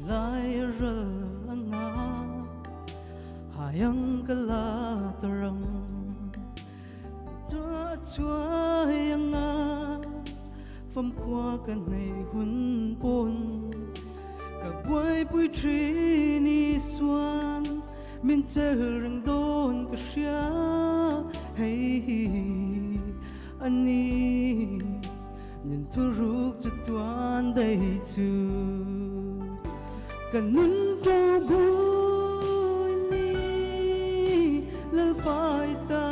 Speaker 3: Valai ral anga hayang kalatarang ta chuai anga fam khua ka nei hun pon ka buai pui tri ni suan min chel reng don ka hria hei hi ani. Nun thuruk cu tuan dei cu Kan nun ṭo bui ni Lalpai ta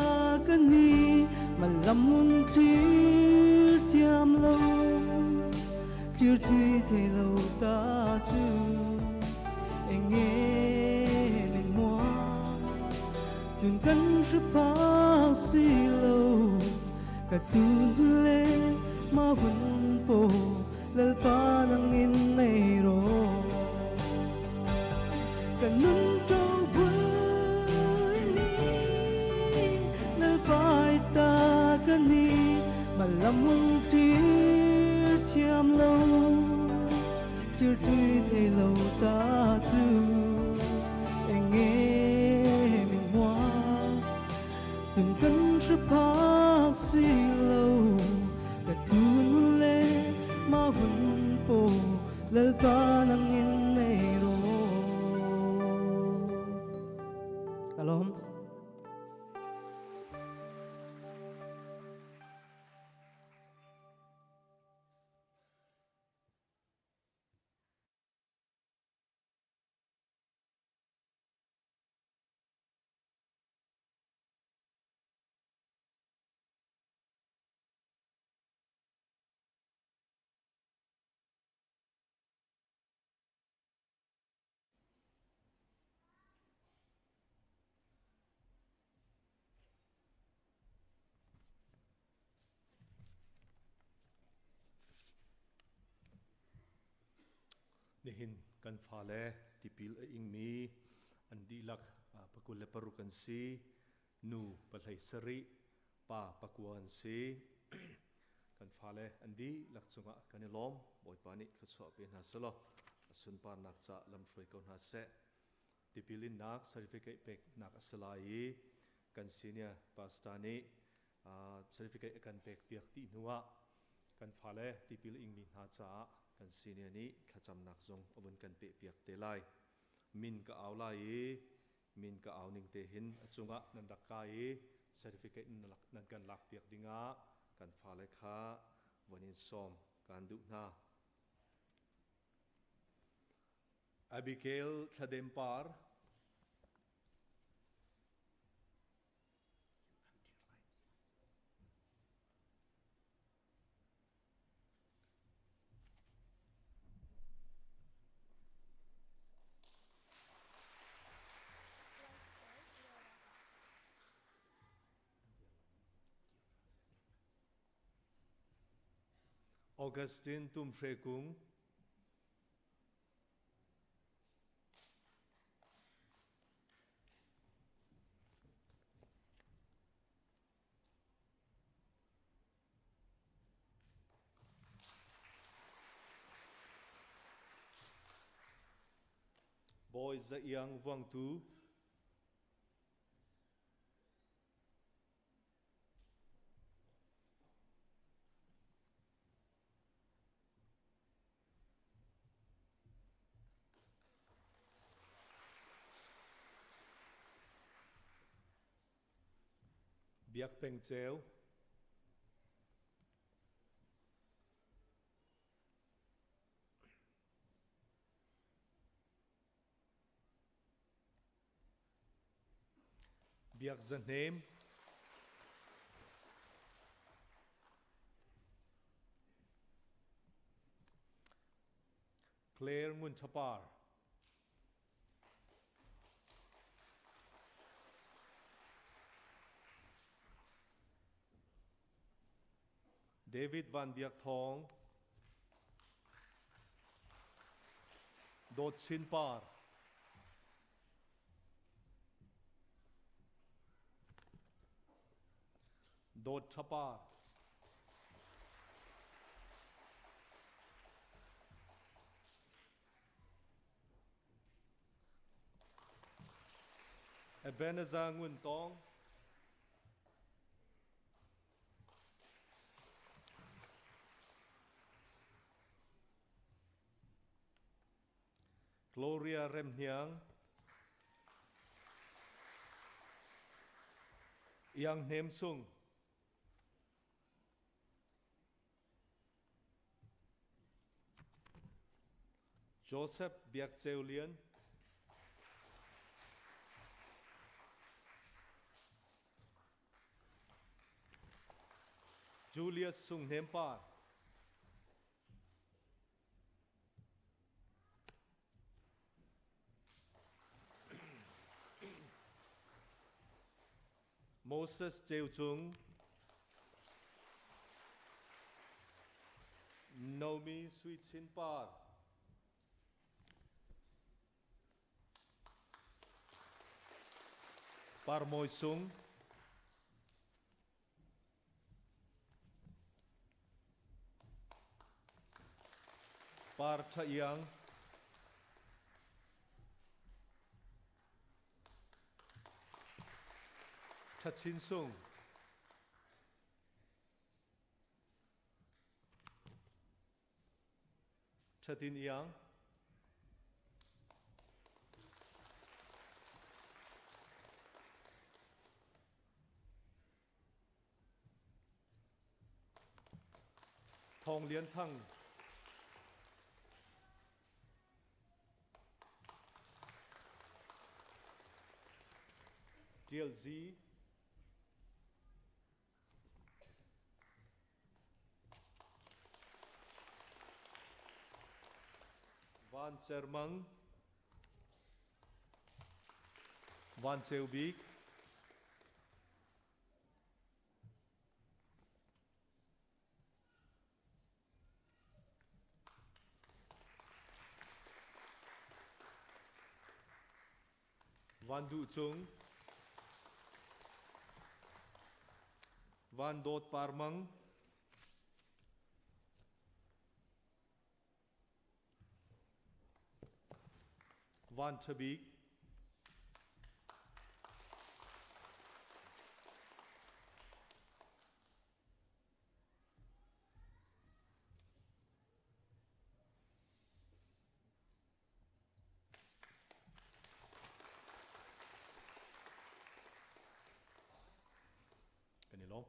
Speaker 3: kan ni Malamun thlir thiam lo Thlir thui thei lo ta cu Enge min mua Tun kan hripa si lo Ka tun le ma hun po Lalpa nang in nei ro Ka nun ṭo bui ni Lalpa ta ka ni Malamung thlir thiam lo Thlir tui thei lo ta chu Enge min hua Tun kan hre phak si lo Ka tun le ma hun po Lalpa nang in nei ro
Speaker 9: Kalom.
Speaker 5: Nihin kan fale tipil a ingmi an dihlak 26 an si. Nu 17, pa 9 an si. Kan fale an dihlak cungah kan i lawm. Bawipa nih thluachuah pe hna selaw a sunparnak ca lamhruai ko hna seh. Tipil innak certificate peknak a si lai i kan senior pastor nih certificate a kan pek piak dih hnuah kan fale tipil ingmi hna caah kan senior nih thlacamnak zong a vun kan peh piak te lai. Min ka au lai i min ka au ning te hin a cungah nan rak kai i certificate nan kan lak piak dingah kan fale kha von in sawm kan duh hna. Abigail Thladem Par Augustine Tumhre Kung Bawi Za Iang Vuangtu Biak Peng Ceu Biak Za Hnem Claire Ngun Thapar David Van Biak Thawng Dawt Chin Par Dawt Tha Par Ebenezer Ngun Tawng Gloria Remhniang Iang Hnem Sung. Joseph Biak Ceu Lian. Julius Sung Hnem Par. Moses Ceu Cung. Nomi Sui Chin Par. Parmawi Sung. Par Tha Iang. Tha Chin Sung. Thatin Iang. Thawng Lian Thang. Tial Zi. Van Cer Mang, Van Ceu Bik, Van Duh Cung, Van Dawt Par Mang, Van Ṭha Bik, Kan i lawm.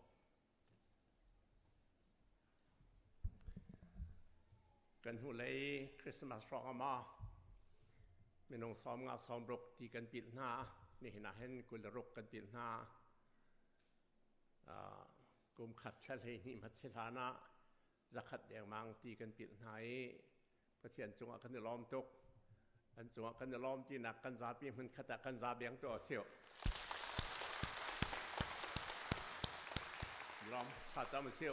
Speaker 10: Kan hnulei Christmas hrawng ama minung 50 60 ti kan pilh hna nihin ah hin 26 kan pilh hna kum khat thla 12 hmat si hlan ah 100 dengmang ti kan pilh hna i Pathian cungah kan i lawm tuk. An cungah kan i lawm tinak kan zapi hmun khat ah kan za beng tu a si. Lawm tha cam a si.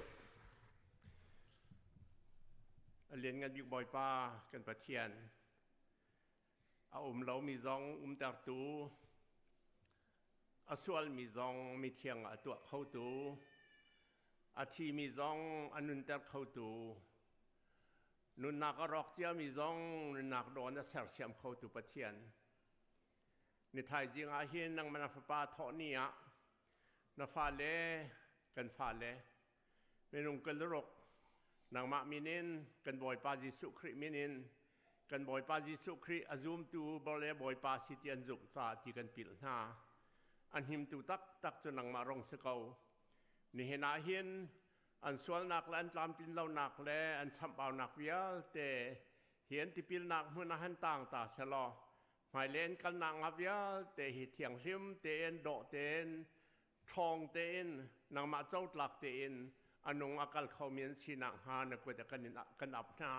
Speaker 10: A lian ngan bik Bawipa kan Pathian a um lomi zong umtertu a sualmi zong mithiang a tuah khotu a thimi zong a nunter khotu Nunnak a rawk ciami zong nunnak dawn a sersiam khotu Pathian. Ni thaizing ah hin nangmah na fapa thawh ni ah na fale kan fale minung kan ruk nangmah min in kan Bawipa Jesuh Khrih min in kan Bawipa Jesuh Khrih a zumtu bole Bawipa si ti an zumh ca ti kan pilh hna. An himtu taktak cu nangmah rong si ko. Nihin ah hin an sualnak le an tlamtlin lonak le an chamhbaunak vialte hi an tipilnak hmun ah han tang ta selaw hmailei an kalnak nga vialte hi thianghlim tein dawh tein ṭhawng tein nangmah cotlak tein a nung a kal khomi an sinak hnga na kut ah kan in kan ap hna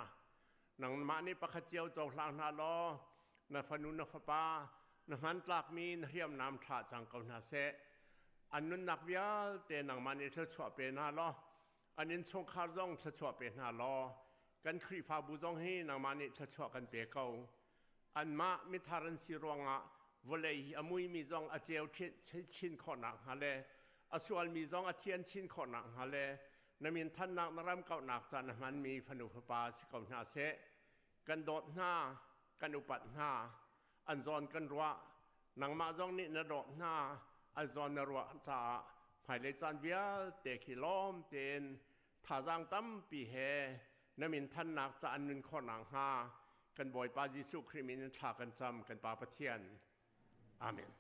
Speaker 10: nangmah nih pakhat cio cohlang hna law na fanu na fapa na hmantlakmi na hriamnam ṭha cang ko hna seh an nunnak vialte nangmah nih thluachuah pe hna law an innchungkhar zong thluachuah pe hna law kan Khrihfabu zong hi nangmah nih thluachuah kan pe ko anmah mithar an si ruangah vawlei hi a muimi zong a ceu chin khawhnak hnga le a sualmi zong a thian chin khawhnak hnga le na min thannak na ram kauhnak ca na hmanmi fanu fapa si ko hna seh kan dawt hna kan upat hna an zawn kan ruah nangmah zong nih na dawt hna an zawn na ruah caah hmailei caan vialte khi lawm tein thazaang tampi he na min thannak ca an nun khawh nakhnga kan Bawipa Jesuh Khrih min in thla kan cam kan Pa Pathian amen.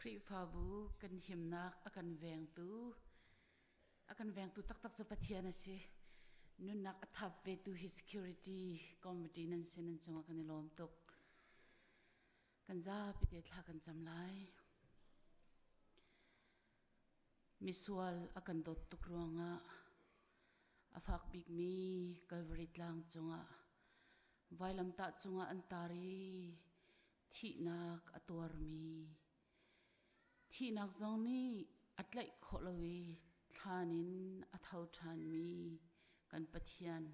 Speaker 11: Khrihfabu kan himnak a kan vengtu a kan vengtu taktak cu Pathian a si. Nunnak a thap vetu hi security committee nan si nan cungah kan i lawm tuk. Kan zapi te thla kan cam lai. Misual a kan dawt tuk ruangah a fak bikmi Calvary tlang cungah vailamtah cungah an tar i thihnak a tuarmi thihnak zong nih a tlaih khawh lo i thlan in a tho ṭhanmi kan Pathian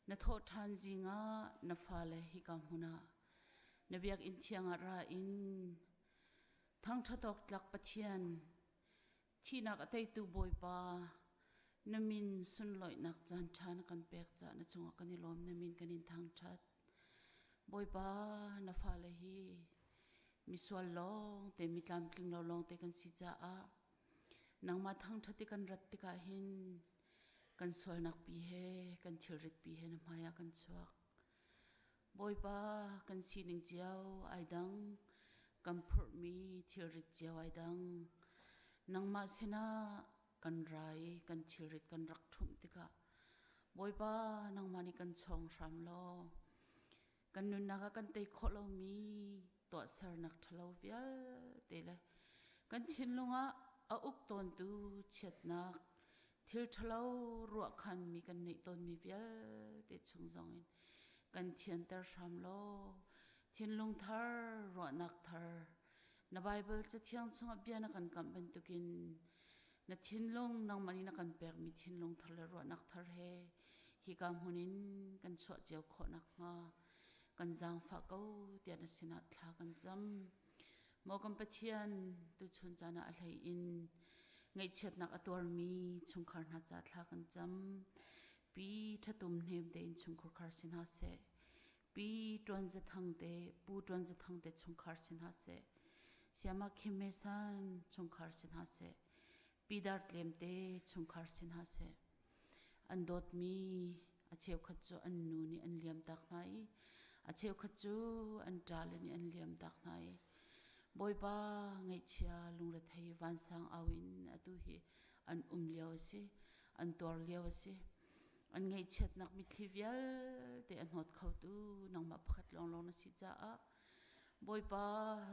Speaker 11: na thawh ṭhan zing ah na fale hika hmun ah na biakinn thiang ah ra in thangṭhat awk tlak Pathian thihnak a teitu Bawipa na min sunlawihnak caan ṭha na kan pek caah na cungah kan i lawm na min kan in thangṭhat Bawipa na fale hi misual lawng te mi tlamtling lo lawng te kan si caah nangmah thangṭhat i kan rat tikah hin kan sualnak pi he kan thilrit pi he na hmai ah kan chuak Bawipa kan sining cio ai dang kan phurhmi thilrit cio ai dang nangmah sinah kan rai kan thilrit kan rak ṭhumh tikah Bawipa nangmah nih kan chawng hram law kan nunnak ah kan tei khawh lomi tuahsernak ṭhalo vialte le kan thinlung ah a uk tawntu chiatnak thil ṭhalo ruahkhanmi kan neih tawnmi vialte chung zongin kan thianter hram law thinlung thar ruahnak thar na Baibal cathiang chungah bia na kan kamh bantukin na thinlung nangmah nih na kan pekmi thinlung thar le ruahnak thar he hika hmun in kan chuah cio khawh nakhnga kan zaangfah ko tiah na sinah thla kan cam. Maw kan Pathian, tuchun caan ah a hlei in ngaihchiatnak a tuarmi chungkhar hna ca thla kan cam. Pi ṭhatum hnem tein chungkhar khar si hna seh. Pi Ṭuan Za Thang te, Pu Ṭuan Za Thang te chungkhar si hna seh. Siama Khim Me San chungkhar si hna seh. Pi Dar Tlem te chungkhar si hna seh. An dawtmi a cheukhat cu an nu nih an liamtak hna i a cheukhat cu an ṭale nih an liamtak hna i Bawipa ngaihchia lungrethei vansang au in atu hi an um lio a si, an tuar lio a si. An ngaihchiatnak mitthli vialte a hnawt khotu nangmah pakhat lawnglawng na si caah Bawipa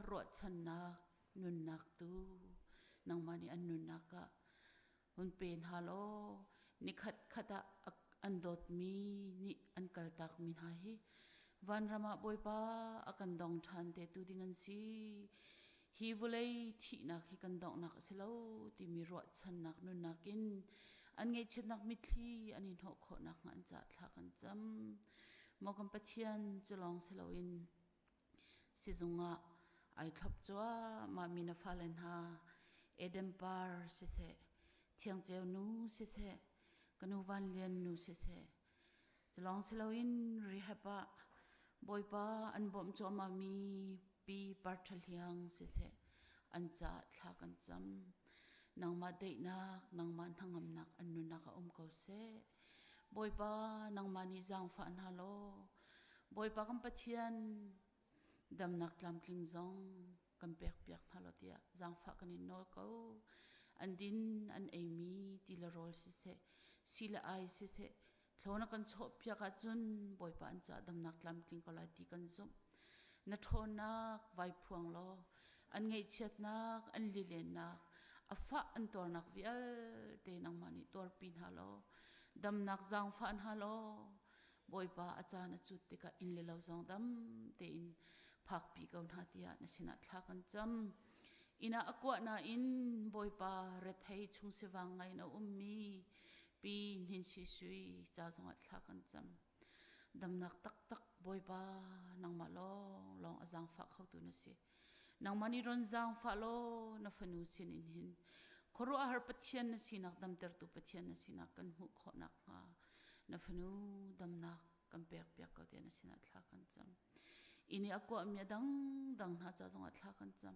Speaker 11: ruahchannak nunnak tu nangmah nih an nunnak ah hun pe hna law nikhat khat ah an dawtmi nih an kaltakmi hna hi vanram ah Bawipa a kan dong ṭhan te tu ding an si. Hi vawlei thihnak hi kan donghnak a si lo timi ruahchannak nunnak in an ngaihchiatnak mitthli an i hnawh khawh nakhnga an cah thla kan cam. Maw kan Pathian cu lawng si loin sizung ah ai thlop cuahmah mi na fale hna Eden par siseh, Thiangceu nu siseh, ka nu Van Lian nu siseh, cu lawng si loin rehab ah Bawipa an bawmh cuahmah mi Pi Par Ṭha Hliang siseh, an caah thla kan cam. Nangmah daihnak, nangmah hnangamnak an nunnak ah um ko seh. Bawipa, nangmah nih zaangfah hna law, Bawipa kan Pathian damnak tlamtling zong kan pekpiak hna law tiah zaangfah kan in nawl ko. An din an eimi ti le rawl siseh, si le ai siseh, thlawn a kan chawhpiak ahcun Bawipa an caah damnak tlamtling ko lai ti kan zumh. Na ṭhawnnak vai phuang law an ngaihchiatnak, an lilennak, a fah an tuarnak vialte nangmah nih tuarpi hna law damnak zaangfah hna law Bawipa a caan a cut tikah inn le lo zong dam tein phakpi ko hna tiah na sinah thla kan cam. Inn ah a kuah nain Bawipa rethei chung sivang ngai in a ummi pi Hnin Si Sui ca zongah thla kan cam. Damnak taktak Bawipa nangmah lawng lawng a zaangfah khotu na si. Nangmah nih ron zaangfah law na fanu sin in hin khuaruahhar Pathian na sinak damtertu Pathian na sinak kan hmuh khawh nakhnga na fanu damnak kan pekpiak ko tiah na sinah thla kan cam. Ini a kuahmi a dangdang hna ca zongah thla kan cam.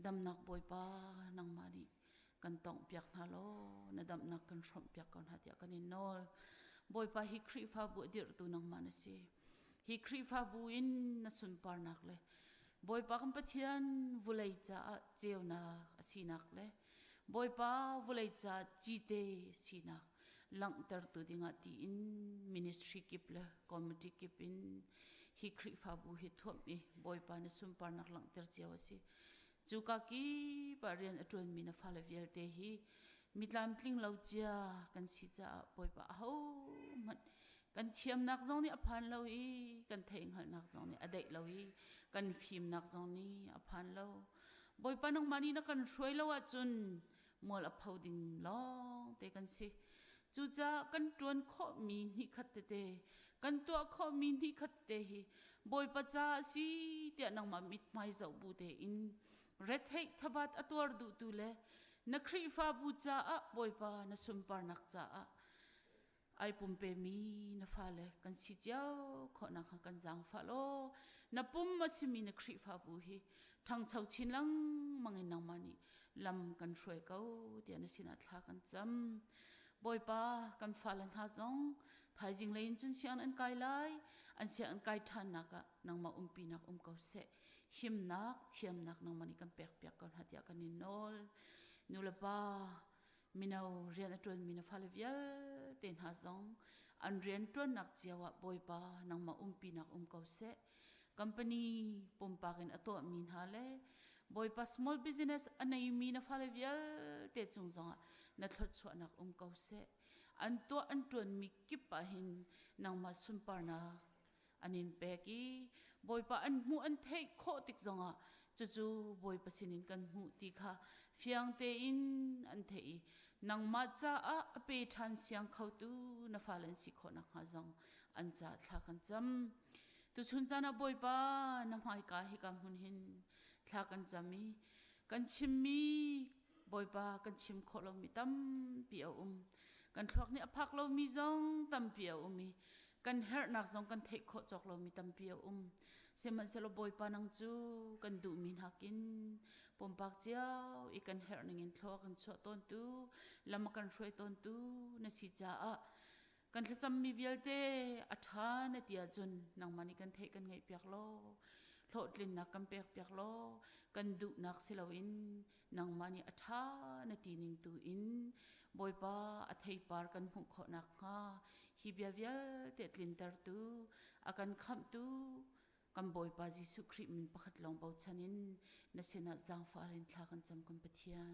Speaker 11: Damnak Bawipa nangmah nih kan tonghpiak hna law na damnak kan hrawmhpiak ko hna tiah kan in nawl. Bawipa hi Khrihfabu a dirhtu nangmah na si. Hi Khrihfabu in na sunparnak le Bawipa kan Pathian vulei caah ceunak a sinak le Bawipa vulei caah cite sinak langhtertu dingah tiin ministry kip le committee kip in hi Khrihfabu hi thuamh i Bawipa na sunparnak langhter cio a si. Cu ka kip ah rian a ṭuanmi na fale vialte hi mitlamtling lo cia kan si caah Bawipa ahohmanh kan thiamnak zong nih a phan lo i kan theihhngalhnak zong nih a daih lo i kan fimnak zong nih a phan lo. Bawipa nangmah nih na kan hruai lo ahcun mual a pho ding lawng te kan si. Cucaah kan ṭuan khawhmi hnihkhat tete, kan tuah khawhmi hnihkhat tete hi Bawipa ca a si tiah nangmah mithmai zoh bu tein retheih thabat a tuar duhtu le na Khrihfabu caah Bawipa na sunparnak caah ai pumpemi na fale kan si cio khawhnak hnga kan zaangfah law na pum a simi na Khrihfabu hi ṭhangcho chin lengmang in nangmah nih lam kan hruai ko tiah na sinah thla kan cam. Bawipa kan fale hna zong thaizing lei in cun sianginn an kai lai an sianginn kai ṭhannak ah nangmah umpinak um ko seh himnak thiamnak nangmah nih kan pekpiak ko hna tiah kan in nawl nulepa mino rian a ṭuanmi na fale vialte hna zong an rian ṭuannak cio ah Bawipa nangmah umpinak um ko seh company pumpak in a tuahmi hna le Bawipa small business a neimi na fale vialte cung zongah na thluachuahnak um ko seh an tuah an ṭuanmi kip ah hin nangmah sunparnak an in pek i Bawipa an hmuh an theih khawh tik zongah cucu Bawipa sinin kan hmuh ti kha fiang tein an theih i nangmah caah a pe ṭhan siang khotu na fale an si khawh nakhnga zong an caah thla kan cam. Tuchun caan ah Bawipa na hmaika hika hmun hin thla kan cam i kan chimmi Bawipa kan chim khawh lomi tampi a um. Kan thluak nih a phak lomi zong tampi a um i kan herhnak zong kan theih khawh cawk lomi tampi a um. Sihmanhsehlaw Bawipa nang cu kan duhmi nakin pumpak cio i kan herh ningin thlua kan chuah tawntu, lam a kan hruai tawntu na si caah kan thlacammi vialte a ṭha na ti ahcun nangmah nih kan theih kan ngaihpiak law hlawhtlinnak kan pekpiak law kan duhnak si loin nangmah nih a ṭha na ti ning tu in Bawipa a theipar kan hmuh khawh nakhnga hi bia vialte tlintertu a kan khamhtu kan Bawipa Jesuh Khrih min pakhat lawng bochan in na sinah zaangfah in thla kan cam kan Pathian.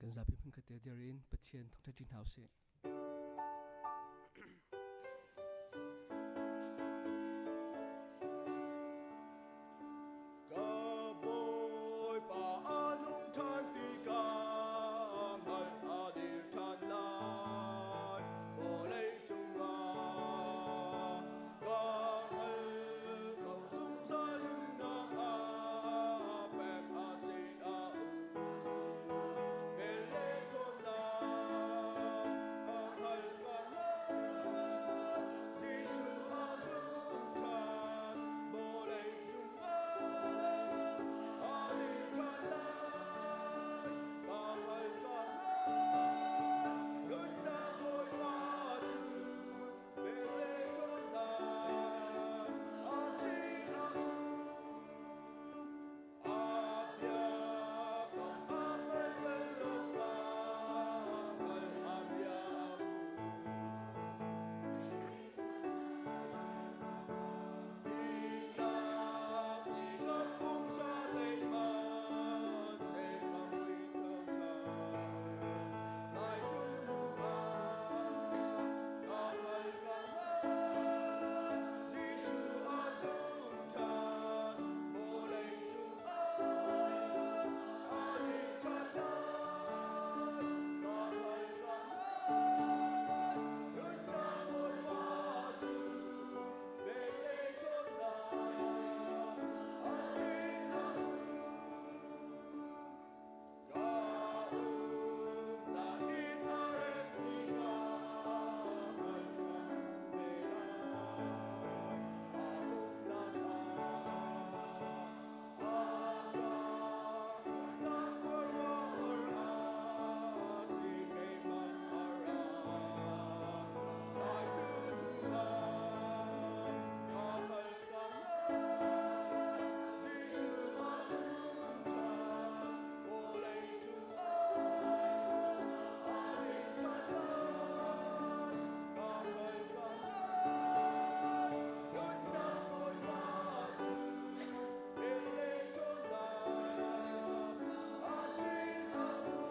Speaker 7: Kan zapi hmunkhat te dir in Pathian thangṭhat ṭi hna usih.
Speaker 12: Ka Bawipa a nung ṭhan tikah hngalh a dir ṭhan lai vawlei cungah. Ka hngal ko zungzal nunnak ah pek a sinah um. Vel le ṭhawnnak a hngal ka hngal. Jesuh a nung ṭhan vawlei cungah a dir ṭhan lai. Ka hngal ka hngal nunnak Bawipa cu vel le ṭhawnnak a sinah um.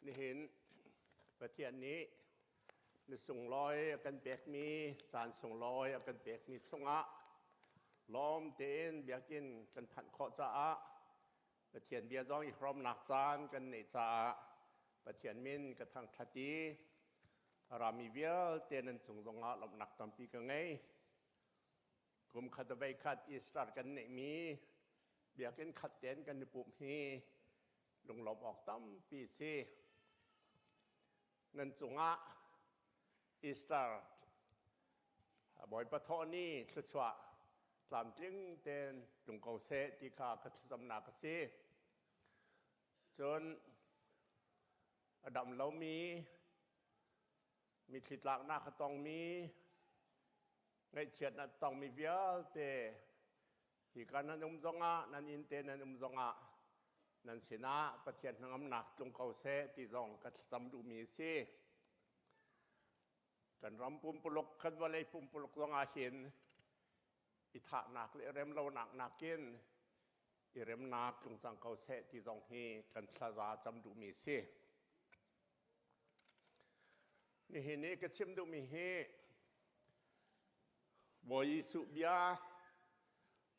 Speaker 10: Nihin Pathian nih ni sunglawi a kan pekmi caan sunglawi a kan pekmi chungah lawm tein biakinn kan phanh khawh caah Pathian bia zong i hrawmnak caan kan neih caah Pathian min ka thangṭhat i a rami vialte nan cung zongah lawmhnak tampi ka ngei. Kum khat a vei khat Easter kan neihmi biakinn khat tein kan i pumh hi lunglawmh awk tampi si. Nan cungah Easter Bawipa thawh ni thluachuah tlamtling tein tlung ko seh ti kha ka thlacamnak a si. Cun a dam lomi mithli tlaknak a tongmi ngaihchiatnak a tongmi vialte hika nan um zongah nan inn te nan um zongah nan sinah Pathian hnangamnak tlung ko seh ti zong ka thlacam duhmi a si. Kan ram pumpuluk kan vawlei pumpuluk zongah hin i thahnak le remlonak nakin i remnak tlung cang ko seh ti zong hi kan thlaza cam duhmi a si. Nihin i ka chim duhmi hi Bawi Jesuh bia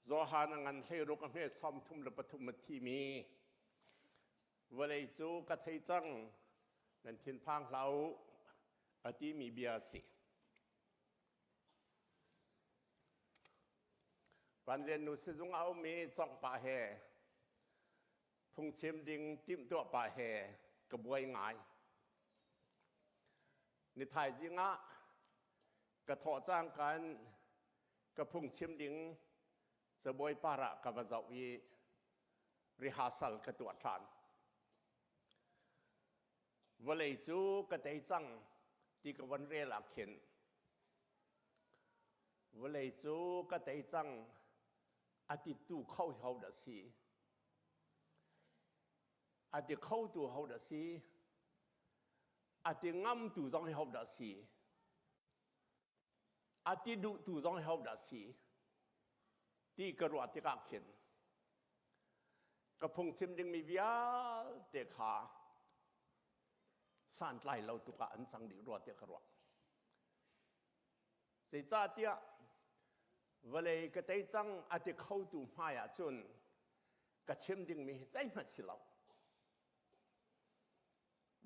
Speaker 10: Johan a ngan 16 a hme 33 a thimi vawlei cu ka thei cang nan thinphang hlah u a timi bia a si. Vanlian nu sizung a um i congh pah he phungchim ding timhtuah pah he ka buai ngai. Ni thaizing ah Ka thawh cangka in ka phungchim ding cabuai par ah ka va zoh i rehearsal ka tuah ṭhan. Vawlei cu ka tei cang ti ka von rel ah khin vawlei cu ka tei cang a titu kho ho dah si? A ti khotu ho dah si? A ti ngamtu zong hi ho dah si? A ti duhtu zong hi ho dah si? Ti ka ruah tikah khin ka phungchim dingmi vialte kha santlai lo tuk ah an cang dih rua tiah ka ruah. Zeicahtiah vawlei ka tei cang a ti khotu hmai ah cun ka chim dingmi hi zeihmanh si lo.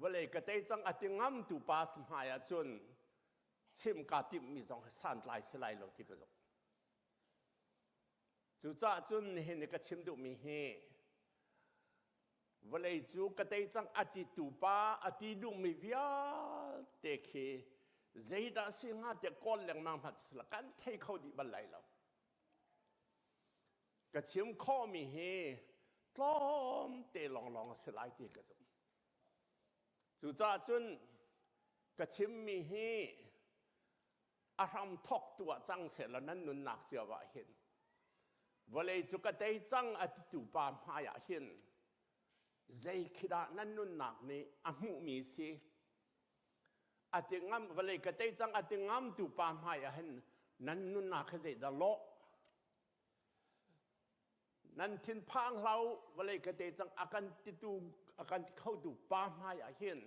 Speaker 10: Vawlei ka tei cang a ti ngamtu pa hmai ah cun chim kaa timhmi zong hi santlai si lai lo ti ka zumh. Cucaah cun nihin i ka chim duhmi hi vawlei cu ka tei cang a titu pa a ti duhmi vialte khi zeidah si hnga tiah kawl lengmang hmanh sila kan thei kho dih bal lai lo. Ka chim khawhmi hi tlawmte lawnglawng a si lai ti ka zumh. Cucaah cun ka chimmi hi a hram thawk tu ah cang sehlaw nan nunnak cio ah hin vawlei cu ka tei cang a titu pa hmai ah hin zei khi dah nan nunnak nih a hmuhmi si a ti ngam vawlei ka tei cang a ti ngamtu pa hmai ah hin nan nunnak hi zeidah lawh nan thinphang hlau vawlei ka tei cang a kan titu a kan ti khotu pa hmai ah hin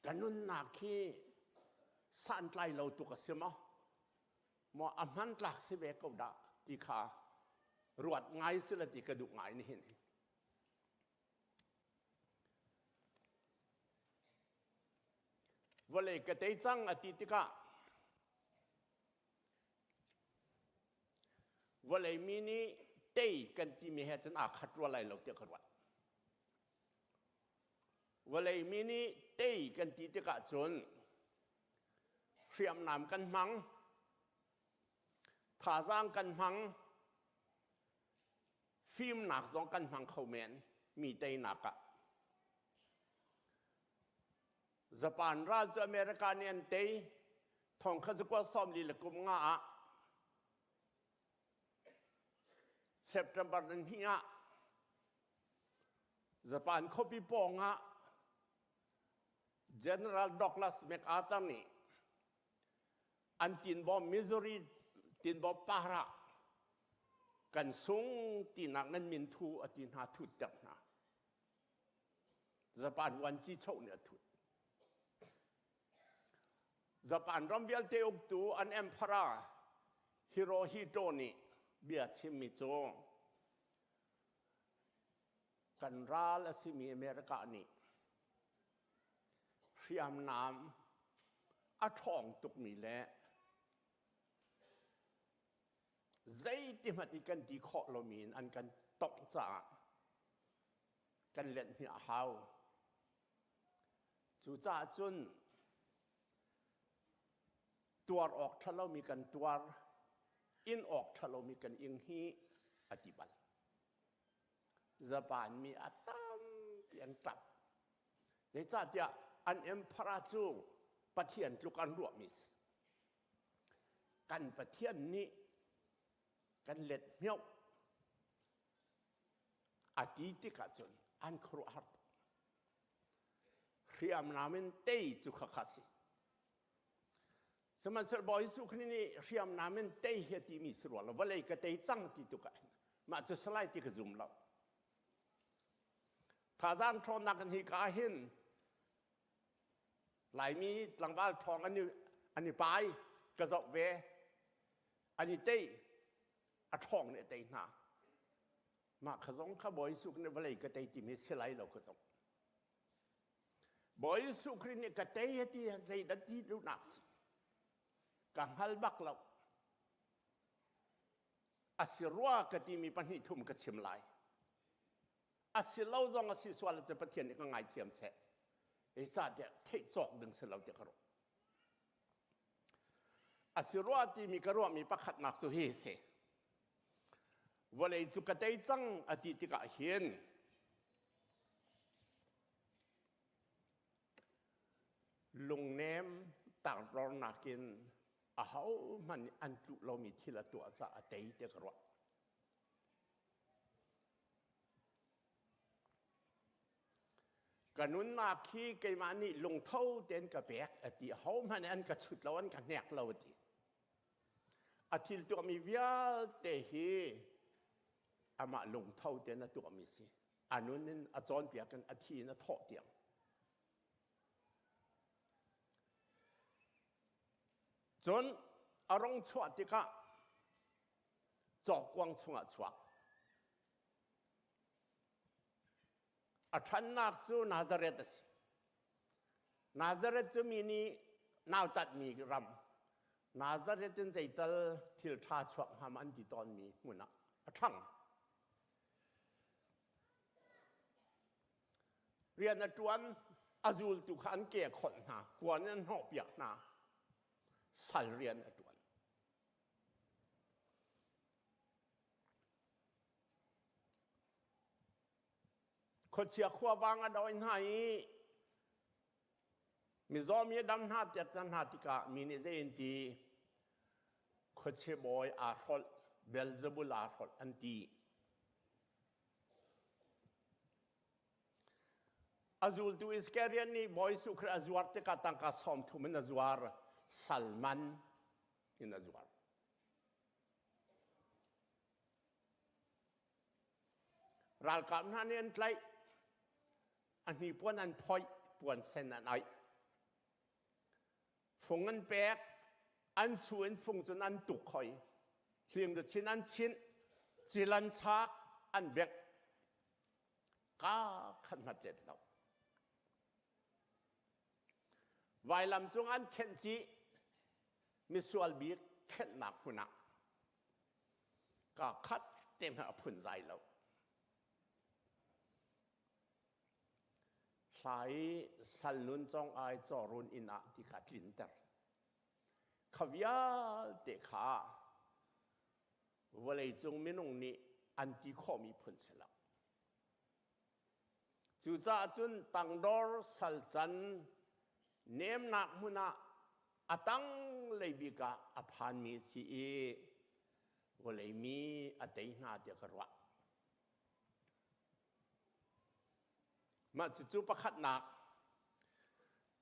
Speaker 10: Ka nunnak hi santlai lo tuk a si maw? Maw a hmantlak si ve ko dah ti kha ruat ngai si la ti ka duh ngai nihin. Vawlei ka tei cang a ti tikah vawlei mi nih tei kan timi he cun aa khat rua lai lo tiah ka ruat. Vawlei mi nih tei kan ti tikah cun hriamnam kan hmang, thazaang kan hmang, fimnak zong kan hmang kho men mi teinak ah. Japan ral cu America nih an tei thong kha zakua sawm li le kum nga ah September ni hnih ah Japan khuapi pawng ah General Douglas MacArthur nih an tinbaw Missouri tinbaw par ah kan sung tinak nan min thu a ti hna thut ter hna. Japan vuanci choh nih a thut. Japan ram vialte uktu an emperor Hirohito nih bia chimmi cu kan ral a simi America nih hriamnam a ṭhawng tukmi le zeiti hmanh i kan ti khawh lomi in an kan tongh caah kan lenh hi a hau. Cucaah cun tuar awk ṭha lomi kan tuar, in awk ṭha lomi kan ing hi a ti bal. Japan mi a tampi an ṭap. Zeicahtiah an emperor cu Pathian tluk an ruahmi si. Kan Pathian nih kan let hmioh a ti tikah cun an khuaruahhar tuk. Hriamnam in tei cu khakha si. Sihmanhsehlaw Bawi Jesuh Khrih nih hriamnam in tei hi a timi si rua lo, vawlei ka tei cang ti tuk ah mah cu salai ti ka zum lo. Thazaang ṭhawnnak in hi ka hin Laimi tlangval ṭhawng an i pai ka zoh ve an i tei a ṭhawng nih a tei hna. Mah kha zong kha Bawi Jesuh nih vawlei ka tei timi si lai lo ka zong. Bawi Jesuh Khrih nih ka tei a ti zeidah ti duhnak si. Ka hngal bak lo. A si rua ka timi pahnih thum ka chim lai. A si lo zong a si sual cu Pathian nih ka ngaithiam seh. Zeicahtiah theih cawk ding si lo ti ka ruah. A si rua timi ka ruahmi pakhatnak cu hi si. Vawlei cu ka tei cang a ti tikah hin lungnem tangdornak in ahohmanh nih an tluh lomi thil a tuah caah a tei tiah ka ruah. Ka nunnak hi keimah nih lungtho tein ka pek a ti. Ahohmanh nih an ka chut lo, an ka hnek lo a ti. A thil tuahmi vialte hi amah lungtho tein a tuahmi si. A nun in a cawnpiak in a thi in a thawh tiang. Cun a rong chuah tikah cawkkuang chungah chuak. A ṭhannak cu Nazareth a si. Nazareth cu mi nih nautatmi ram. Nazareth in zeital thil ṭha chuak hnga ma an ti tawnmi hmun ah a ṭhang. Rian a ṭuan, a zultu kha an ke a kholh hna, kuan in an hnawhpiak hna. Sal rian a ṭuan. Khuachia khuavang a dawi hna i mizaw mi a dam hna tiah hna tikah mi nih zei an ti? Khuachia bawi aa hrolh, Beelzebul aa hrolh an ti. A zultu Iskariot nih Bawi Jesuh Khrih a zuar tikah tangka 30 in a zuar, salman in a zuar. Ralkap hna nih an tlaih. A hnipuan an phoih, puan sen an aih. Fung an pek, an chu in fung cun an tuk hoi. Hling chin an chinh, cil an chak, an bengh. Ka khat hmat let lo. Vailam cung an khenh cih, misual bik khenhnak hmun ah ka khat te hmanh a phun zai lo. Hla i sal nun cong ai cawrun inn ah ti kha tlinter. Kha vialte kha vawleicung minung nih an ti khawhmi phun si lo. Cucaah cun tangdor salcan nemnak hmun ah a tanglei bik ah a phanmi a si i vawlei mi a tei hna tiah ka ruah. Mah cucu pakhatnak.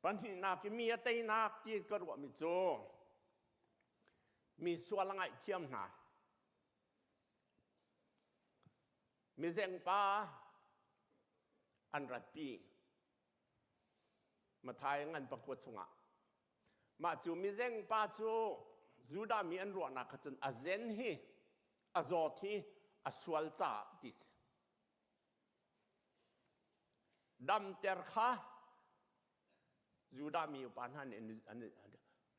Speaker 10: Pahnihnak i mi a teinak ti ka ruahmi cu mi sual a ngaihthiam hna. Mizengpa an ratpi. Matthai ngan pakua chungah. Mah cu mizeng pa cu Judah mi an ruahnak kha cun a zen hi a zawt hi a sual caah ti si. Damter kha Judah mi upa hna nih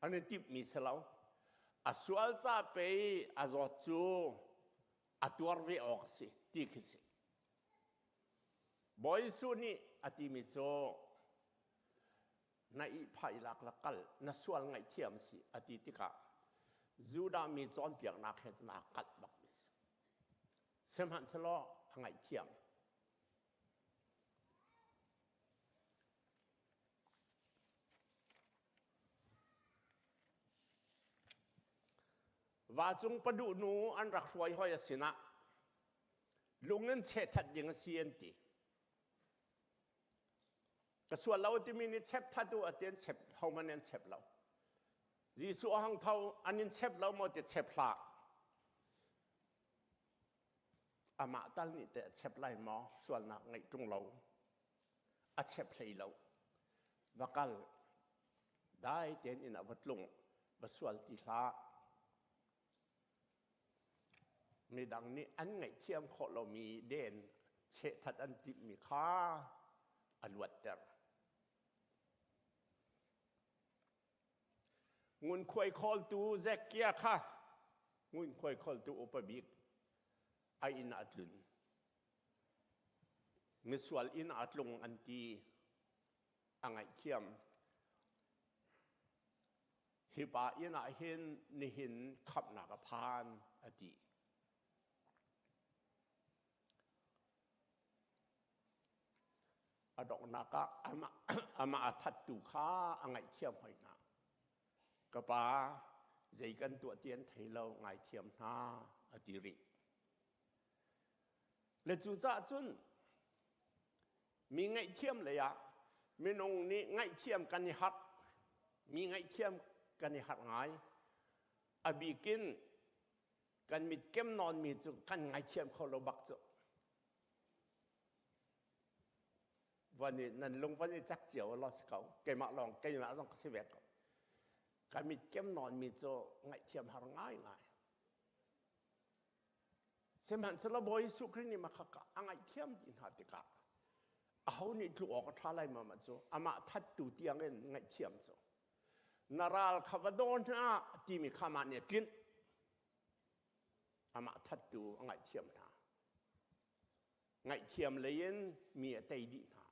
Speaker 10: an i timhmi si lo. A sual ca pei a zawt cu a tuar ve awk a si ti khi si. Bawi Jesuh nih a timi cu na ihphah i lak la kal na sual ngaihthiam si a ti tikah Judah mi cawnpiaknak he cun aa kalh bakmi si. Sihmanhsehlaw a ngaihthiam. Vacung paduh nu an rak hruai hoi a sinah lung in chehthat ding a si an ti. Ka sual lo timi nih chep that u ati an chep homan an chep lo. Jesuh a hang tho an in chep lo maw ti chep hlah. Amah tal nih teh a chep lai maw sualnak ngeih ṭung lo. A chep hlei lo. Va kal dai tein inn ah va tlung va sual ti hlah. Midang nih an ngaihthiam khawh lomi den chehthat an timhmi kha a luatter. Ngunkhuai khawltu Zekia kha ngunkhuai khawltu upa bik a inn ah a tlun. Misual inn ah a tlung an ti. A ngaihthiam. Hi pa inn ah hin nihin khamhnak a phan a ti. A donghnak ah amah a thattu kha a ngaihthiam hoi hna. Ka pa, zei kan tuah ti an thei lo, ngaithiam hna, a ti rih. Le cucaah cun mi ngaihthiam lei ah minung nih ngaihthiam kan i harh. Mi ngaihthiam kan i harh ngai. A bikin kan mit kem nawnmi cu kan ngaithiam kho lo bak cu. Van i nan lung van i cak cio lo si ko. Keimah lawng keimah zong ka si ve ko. Ka mit kem nawnmi cu ngaihthiam har ngai ngai. Sihmanhsehlaw Bawi Jesuh Khrih nih mah kha a ngaihthiam dih hna tikah aho nih tluk awk a ṭha lai ma mah cu amah thattu tiangin ngaihthiam cu na ral kha va daw hna timi kha amah nih a tlinh. Amah thattu a ngaihthiam hna. Ngaihthiam lei in mi a tei dih hna.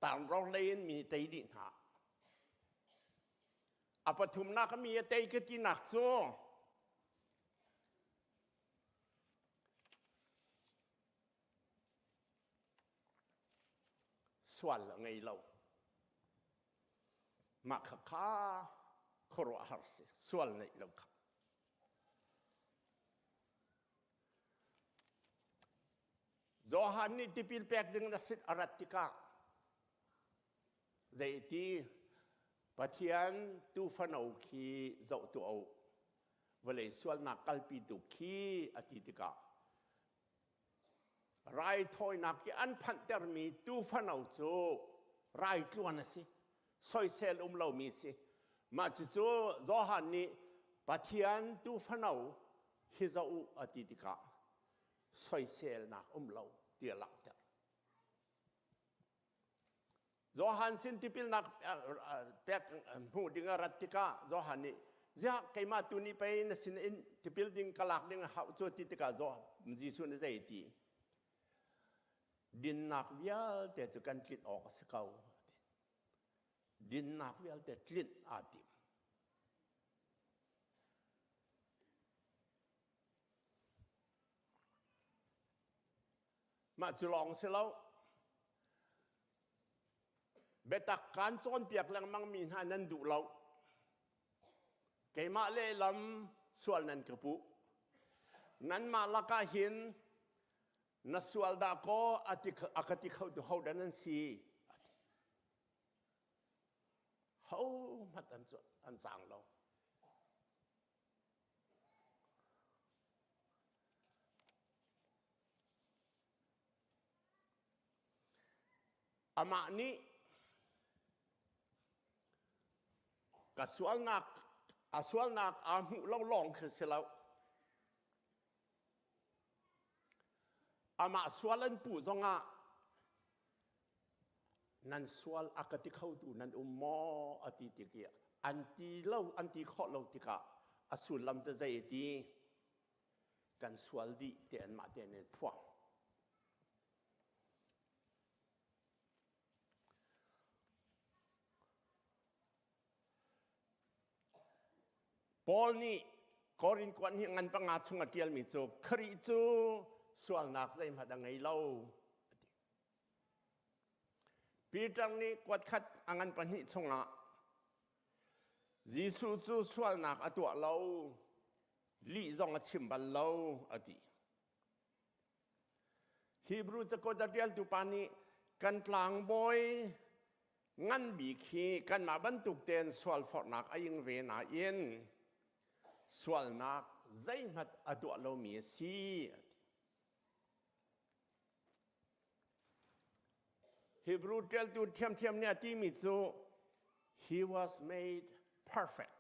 Speaker 10: Tangro lei in mi tei dih hna. A pathumnak mi a tei ka tinak cu sual a ngei lo. Mah kha kha khuaruahhar si sual neih lo kha. Johan nih tipil pek ding na sin a rat tikah zeiti Pathian tuufano khi zoh tuah u vawlei sualnak kalpitu khi a ti tikah raithawinak i an phanhtermi tuufano cu raitluan a si soisel um lomi si mah cucu Johan nih Pathian tuufano hi zoh u a ti tikah soiselnak um lo ti a langhter. Johan sin tipilnak pek hmuh ding a rat tikah Johan nih ziah keimah tu nih pei na sin in tipil ding ka lak ding a hauh cu ti tikah Jesuh nih zei ti dinnak vialte cu kan tlinh awk a si ko dinnak vialte tlinh aa tim. Mah cu lawng si lo. Biatak kaan cawnpiak lengmang mi hna nan duh lo. Keimah lehlam sual nan ka puh. Nanmah lakah hin na sual dah kaw a ka ti kho tu ho dah nan si? Ho hmanh an cang lo. Amah nih ka sualnak a sualnak aa hmuh lo lawng khi si lo. Amah sual an puh zongah nan sual a ka ti khotu nan um maw a ti tik i an ti lo an ti khawh lo tikah a sullam cu zei ti kan sual dih ti anmah te nih phuang. Paul nih Korin kuan hi ngan panga chung a ṭialmi cu Khrih cu sualnak zeihmanh a ngei lo a ti. Peter nih kuat khat a ngan pahnih chungah Jesuh cu sualnak a tuah lo, lih zong a chim bal lo a ti. Hebrew cakuat a ṭialtu pa nih kan tlangbawi ngan bik hi kanmah bantuk tein sualforhnak a ing ve nain sualnak zeihmanh a tuah lomi a si a ti. Hebrew ṭialtu ṭhiamṭhiam nih a timi cu he was made perfect.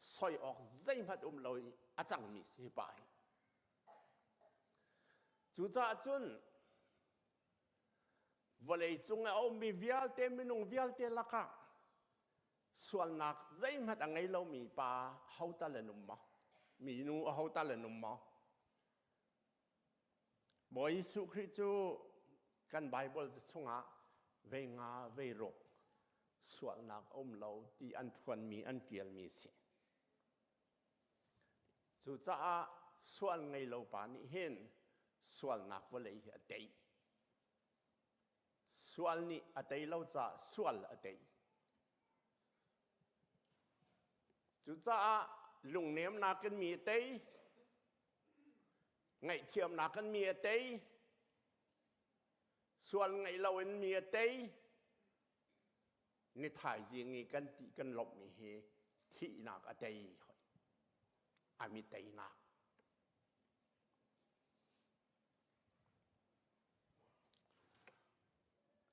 Speaker 10: Soi awk zeihmanh um lo i a cangmi si hi pa hi. Cucaah cun vawlei cung i a ummi vialte minung vialte lakah sualnak zeihmanh a ngei lomi pa ho tal an um maw? Minu a ho tal an um maw? Bawi Jesuh Khrih cu kan Bible chungah vei nga vei ruk. Sualnak a um lo ti an phuanmi an ṭialmi si. Cucaah sual ngei lo pa nih hin sualnak vawlei hi a tei. Sual nih a tei lo caah sual a tei. Cucaah lungnemnak in mi a tei, ngaihthiamnak in mi a tei, sual ngeih lo in mi a tei. Ni thaizing i kan ti kan lawmhmi hi thihnak a tei hoi. A mi teinak.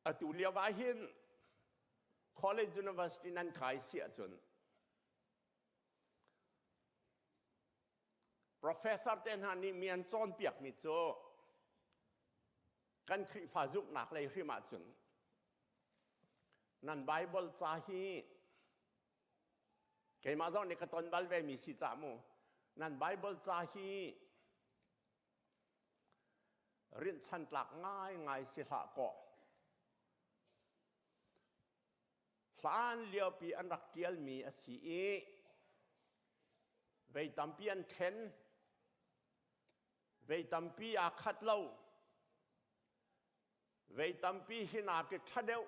Speaker 10: Atu lio ah hin college university nan kai si ahcun professor te hna nih mi an cawnpiakmi cu kan Khrihfa zumhnak lei hrim ahcun nan Bible ca hi keimah zong nih ka ton bal ve mi si ca mu nan Bible ca hi rinhchan tlak ngaingai si hlah kaw hlan liopi an rak ṭialmi a si i vei tampi an thlen, vei tampi aa khat lo, vei tampi hi nak i ṭha deuh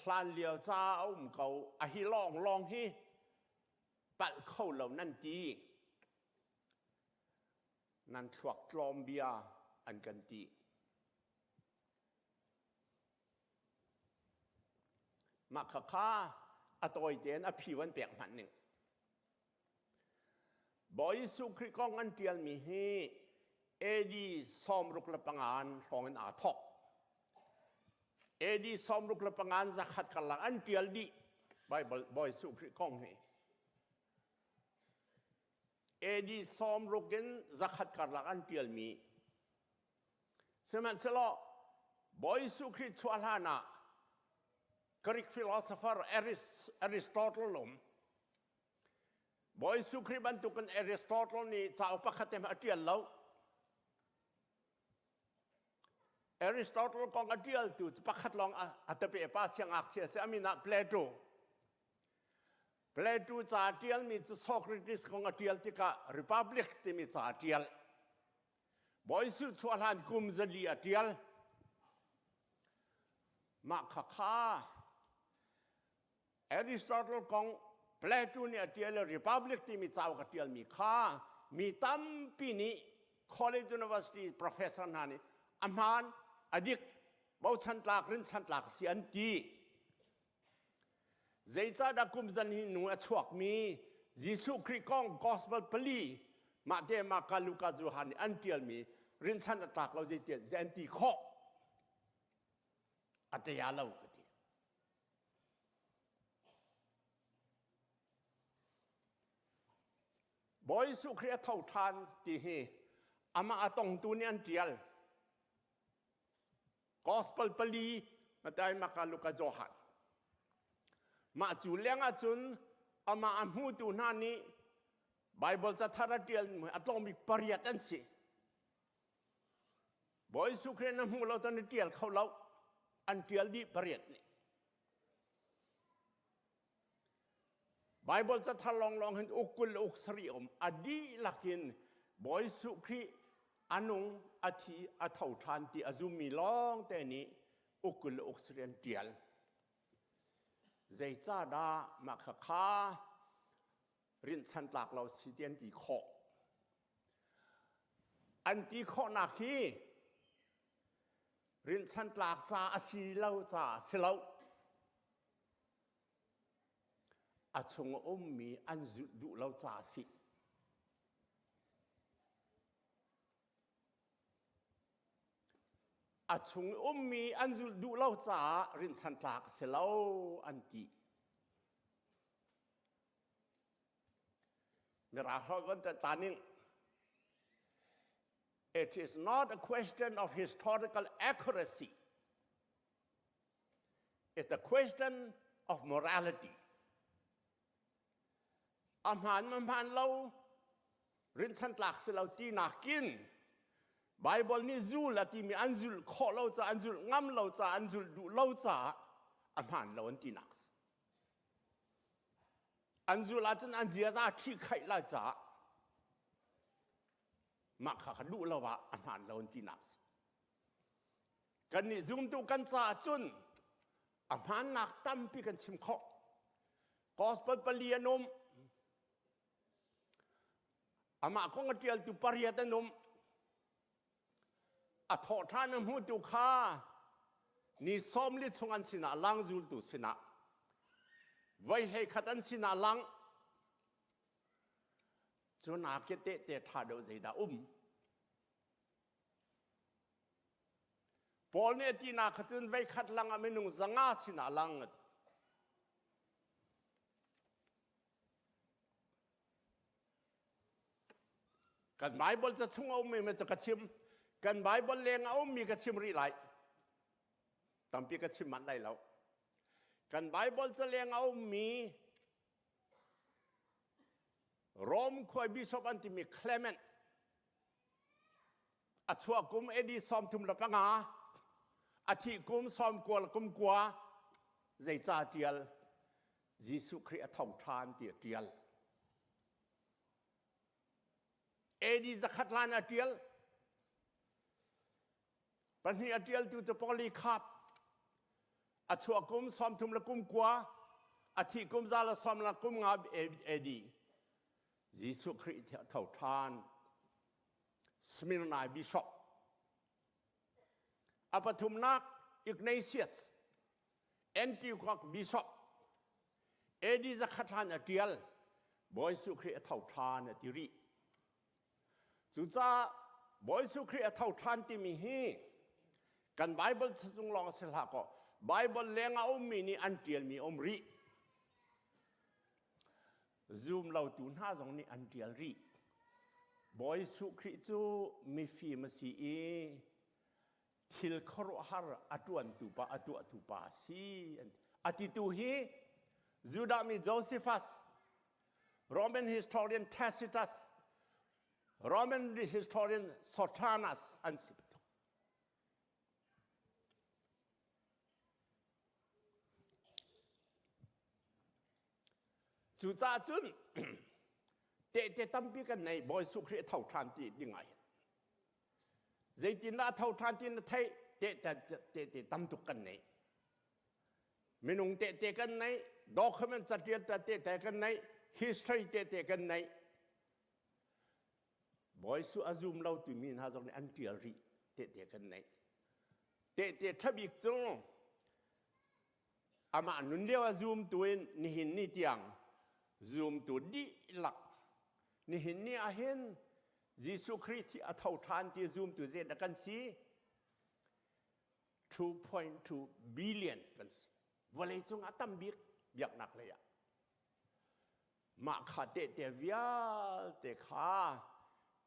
Speaker 10: hlan lio ca a um ko a hi lawnglawng hi palh kho lo nan ti. Nan thluak tlawm bia an kan ti. Mah khakha a tawi tein a phi van pek hmanh ning. Bawi Jesuh Khrih kong an ṭialmi hi AD 65 hrawng in aa thawk. AD 65 zakhat karlak an ṭial dih Bible Bawi Jesuh Khrih kong hi. AD 60 in zakhat karlak an ṭialmi. Sihmanhsehlaw Bawi Jesuh Khrih chuah hlan ah Greek philosopher Aristotle um. Bawi Jesuh Khrih bantukin Aristotle nih cauk pakhat te a ṭial lo. Aristotle kong a ṭialtu cu pakhat lawng a tape pa siangngakchia si a min ah Plato. Plato ca a ṭialmi cu Socrates kong a ṭial tikah Republic timi ca a ṭial. Bawi Jesuh chuah hlan kum 400 a ṭial. Mah khakha Aristotle kong Plato nih a ṭial i Republic timi cauk a ṭialmi kha mi tampi nih college university professor hna nih a hmaan, a dik, bochan tlak, rinchanh tlak si an ti. Zeicahdah kum zan hi nu a chuakmi Jesuh Khrih kong gospel pali mahte Marka, Luka, Johan nih an ṭialmi rinchanh a tlak lo zeitiah an ti khawh? A ṭia lo ka ti. Bawi Jesuh Khrih a tho ṭhan ti hi amah a tongtu nih an ṭial. Gospel pali Matthai, Marka, Luka, Johan. Mah cu leng ahcun amah a hmutu hna nih Bible cathar a ṭial a tlawm pariat an si. Bawi Jesuh Khrih na hmu lo cun na ṭial kho lo. An ṭial dih pariat nih. Bible cathar lawnglawng hin uk 20 le uk sarih um a dihlak in Bawi Jesuh Khrih a nung, a thi, a tho ṭhan ti a zummi lawng te nih uk 20 le uk sarih an ṭial. Zeicahdah mah khakha rinhchan tlak lo si ti an ti khawh? An ti khawhnak hi rinhchan tlak ca a si lo caah si lo. A chung a ummi an zulh duh lo caah a si. A chung ummi an zulh duh lo caah rinhchan tlak a si lo an ti. Mirang holh van ta ning It is not a question of historical accuracy. It's a question of morality. A hmaan ma hmaan lo, rinhchan tlak si lo ti nakin Bible nih zul a timi an zulh khawh lo caah, an zulh ngam lo caah, an zulh duh lo caah. A hmaan lo an tinak si. An zul ahcun an ziaza ṭhikhaih lai caah mah kha kha duh lo ah a hmaan lo an tinak si. Kannih zumtu kan caah cun a hmaannak tampi kan chim khawh. Gospel pali an um. Amah kong a ṭialtu pariat an um. A thawhṭhan a hmutu kha ni 40 chung an sinah lang zultu sinah voi 11 an sinah lang cu nak tehte ṭha deuh zeidah um. Paul nih a tinak kha cun voi khat lang ah minung 500 sinah lang a ti. Kan Bible ca chung a ummi cu ka chim. Kan Bible leng a ummi ka chim rih lai. Tampi ka chim manh lai lo. Kan Bible ca leng a ummi Rome khuai bishop an timi Clement a chuah kum AD 35, a thih kum 99, zeica tial Jesuh Khrih a tho ṭhan ti a ṭial. AD 100 hlan a ṭial. Pahnih a ṭialtu cu Polycarp. A chuah kum 39, a thih kum 115 AD. Jesuh Khrih tho ṭhan. Smyrna Bishop. A pathumnak Ignatius Antioch Bishop AD 100 hlan a ṭial Bawi Jesuh Khrih a tho ṭhan a ti rih. Cucaah Bawi Jesuh Khrih a tho ṭhan timi hi kan Bible chung lawng si hlah kaw Bible leng a ummi nih an ṭialmi um rih. Zum lotu hna zong nih an ṭial rih. Bawi Jesuh Khrih cu mifim a si i thil khuaruahhar a ṭuantu pa a tuahtu pa a si a titu hi Judah mi Josephus, Roman historian Tacitus, Roman historian Sotanas an si. Cucaah cun tehte tampi kan nei Bawi Jesuh Khrih a tho ṭhan ti ding ah hin zeitindah a tho ṭhan ti na theih tehte tam tuk kan nei. Minung tehte kan nei, document catial tehte kan nei, history tehte kan nei. Bawi Jesuh a zum lo timi hna zong nih an ṭial rih tehte kan nei. Tehte ṭha bik cu amah nun lio a zumtu in nihin ni tiang zumtu dihlak nihin ni ah hin Jesuh Khrih thi a tho ṭhan ti zumtu zeidah kan si 2.2 billion kan si vawlei cung ah tam bik biaknak lei ah mah kha tehte vialte kha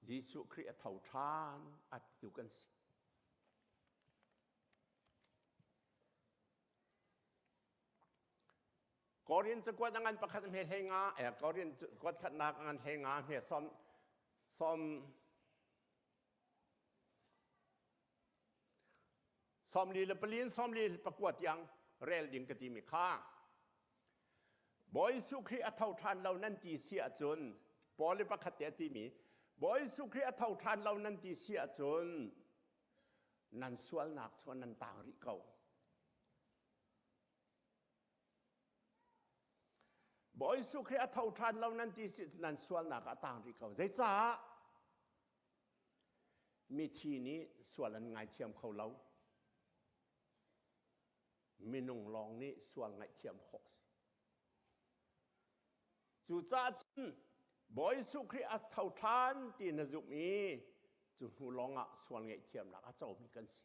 Speaker 10: Jesuh Khrih a tho ṭhan a tu kan si. Korin cakuat a ngan pakhat hme hlei nga, eh, Korin kuat khatnak a ngan hlei nga hme som som 44 in 49 tiang rel ding ka timi kha. Bawi Jesuh Khrih a tho ṭhan lo nan ti si ahcun Paul i pakhat te a timi Bawi Jesuh Khrih a tho ṭhan lo nan ti si ahcun nan sualnak cu nan tang rih ko. Bawi Jesuh Khrih a tho ṭhan lo nan ti si nan sualnak a tang rih ko. Zeicah? Mithi nih sual an ngaithiam kho lo. Minung lawng nih sual ngaihthiam khawh si. Cucaah cun Bawi Jesuh Khrih a tho ṭhan ti na zumh i cu hnu lawngah sual ngaihthiamnak a comi kan si.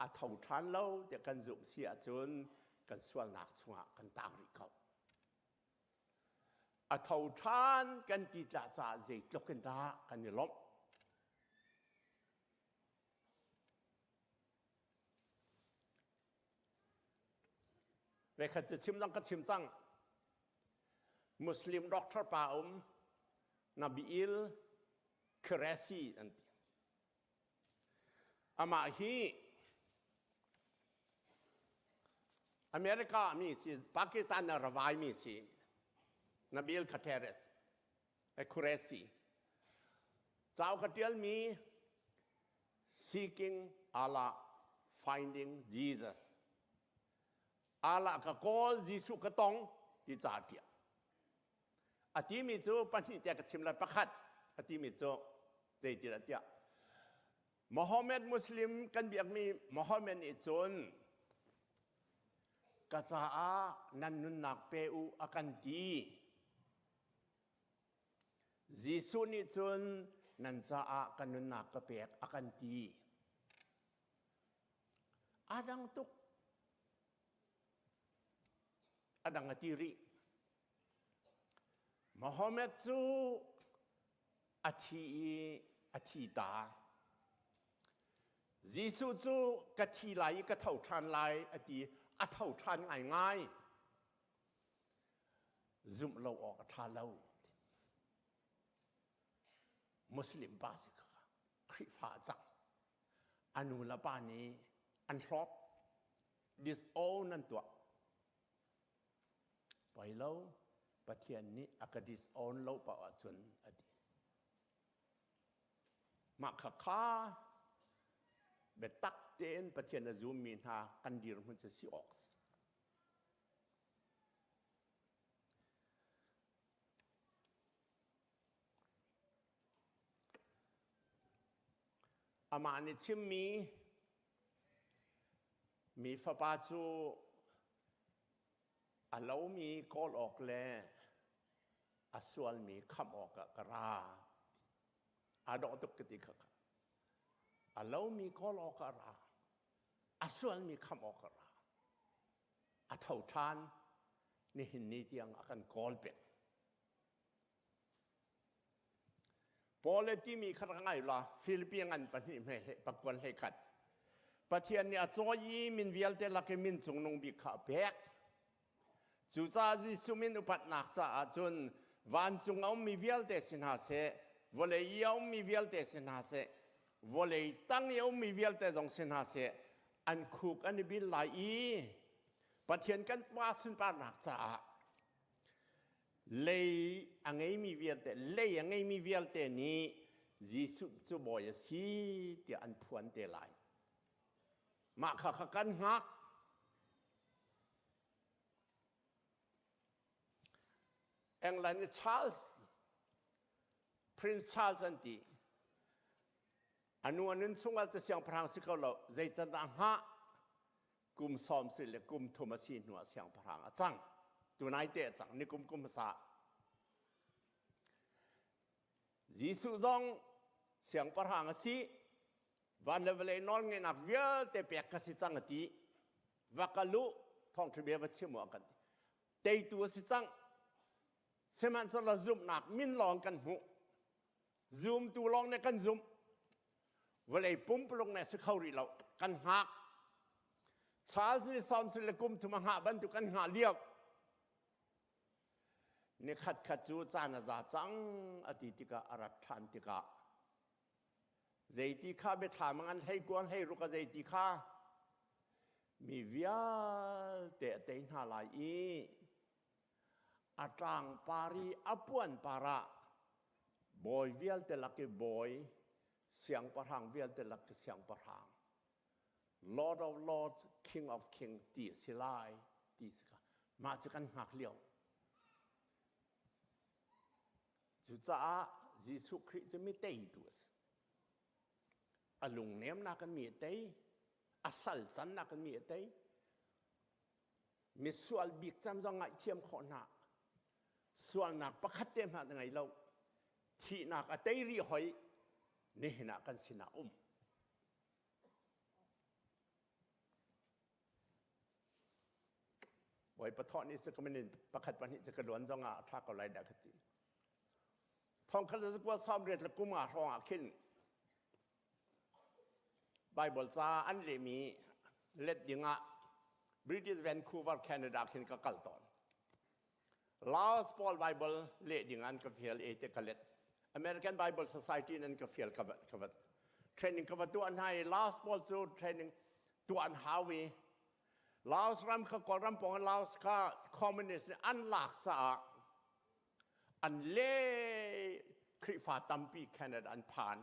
Speaker 10: A tho ṭhan lo tiah kan zumh si ahcun kan sualnak chungah kan tang rih ko. A tho ṭhan kan ti tlah caah zeitluk in dah kan i lawmh. Vekhat cu chim zong ka chim cang. Muslim doctor pa um Nabil Qureshi an ti. Amah hi America mi si, Pakistan na ravai mi si, Nabil Khateres, Qureshi. Cau ka tial mi Seeking Allah, Finding Jesus. Allah ka kawl, Jesuh ka tong ti ca tiah. A timi cu pahnih tiah ka chim lai pakhat a timi cu zeitin tiah Mohammed Muslim kan biakmi Mohammed nih cun ka caah nan nunnak pe u a kan ti. Jesuh nih cun nan caah ka nunnak ka pek a kan ti. A dang tuk. A dang a ti rih. Mohammed cu a thi i a thi ta. Jesuh cu ka thi lai i ka tho ṭhan lai a ti. A tho ṭhan ngaingai. Zumh lo awk a ṭha lo. Muslim pa si kha Khrihfa a cang. A nu le pa nih an hlawt. Disown an tuah. Poi lo, Pathian nih a ka disown lo paoh ahcun a ti. Mah kha kha biatak tein Pathian a zummi hna kan dirhmun cu si awk si. Amah nih chimmi mi fapa cu a lomi kawl awk le a sualmi khamh awkah ka ra. Aa dawh tuk ka ti kha kha. A lomi kawl awkah ra. A sualmi khamh awkah ra. A tho ṭhan. Nihin ni tiang a kan kawl peng. Paul le timi kha rak ngai la Filipi ngan pahnih hme hle pakuan hlei khat Pathian nih a cawi i min vialte lak i min cungnung bik kha a pek cucaah Jesuh min upatnak caah cun vancung a ummi vialte si hna seh vawlei i a ummi vialte si hna seh vawlei tang i a ummi vialte zong si hna seh an khuk an i bil lai i Pathian kan Pa sunparnak caah lei a ngeimi vialte lei a ngeimi vialte nih Jesuh cu bawi a si tiah an phuan te lai. Mah kha kha kan hngak. England i Charles Prince Charles an ti. Anu anun chungah cu siangpahrang si ko lo zei can dah hngah kum sawm si le kum thum a si hnu ah siangpahrang a cang tunai te a cang ni kum kum hmasa Jesuh zong siangpahrang a si van le vawlei nawl ngeihnak vialte pek ka si cang a ti va ka lu thawngṭha bia va chim u a kan ti teitu a si cang sihmanhsehlaw zumhnak min lawng kan hmuh zumtu lawng nih kan zumh vawlei pumpuluk nih si kho rih lo kan hngak Charles nih sawm le kum thum a hngah bantuk kan hngah lio ni khat khat cu caan a za cang a ti tikah a rat ṭhan tikah zeiti kha biathlam an hlei kuang hlei ruk a zeiti kha mi vialte a tei hna lai i a ṭang par i a puan par ah bawi vialte lak i bawi siangpahrang vialte lak i siangpahrang Lord of Lords King of Kings ti a si lai ti si kha mah cu kan hngak lio cucaah Jesuh Khrih cu mi teitu a si a lungnemnak in mi a tei a sal cannak in mi a tei misual bik cem zong ngaihthiam khawh hna sualnak pakhat te hmanh ngei lo thihnak a tei rih hoi nihin ah kan sinah um Bawipa thawh nih cu ka minin pakhat pahnih cu ka luan zong ah a ṭha ko lai dah ka ti. Thong khat le kua sawm riat le kum nga hrawng ah khin Bible ca an lehmi let dingah British Vancouver, Canada khin ka kal tawn. Laos Paul Bible leh ding an ka fial e te ka let. American Bible Society in an ka fial ka va ka va training ka va tuah hna i Laos Paul cu training tuah an hau i. Laos ram kha Kawlram pawng Laos kha communist nih an lak caah an le Khrihfa tampi Canada an phan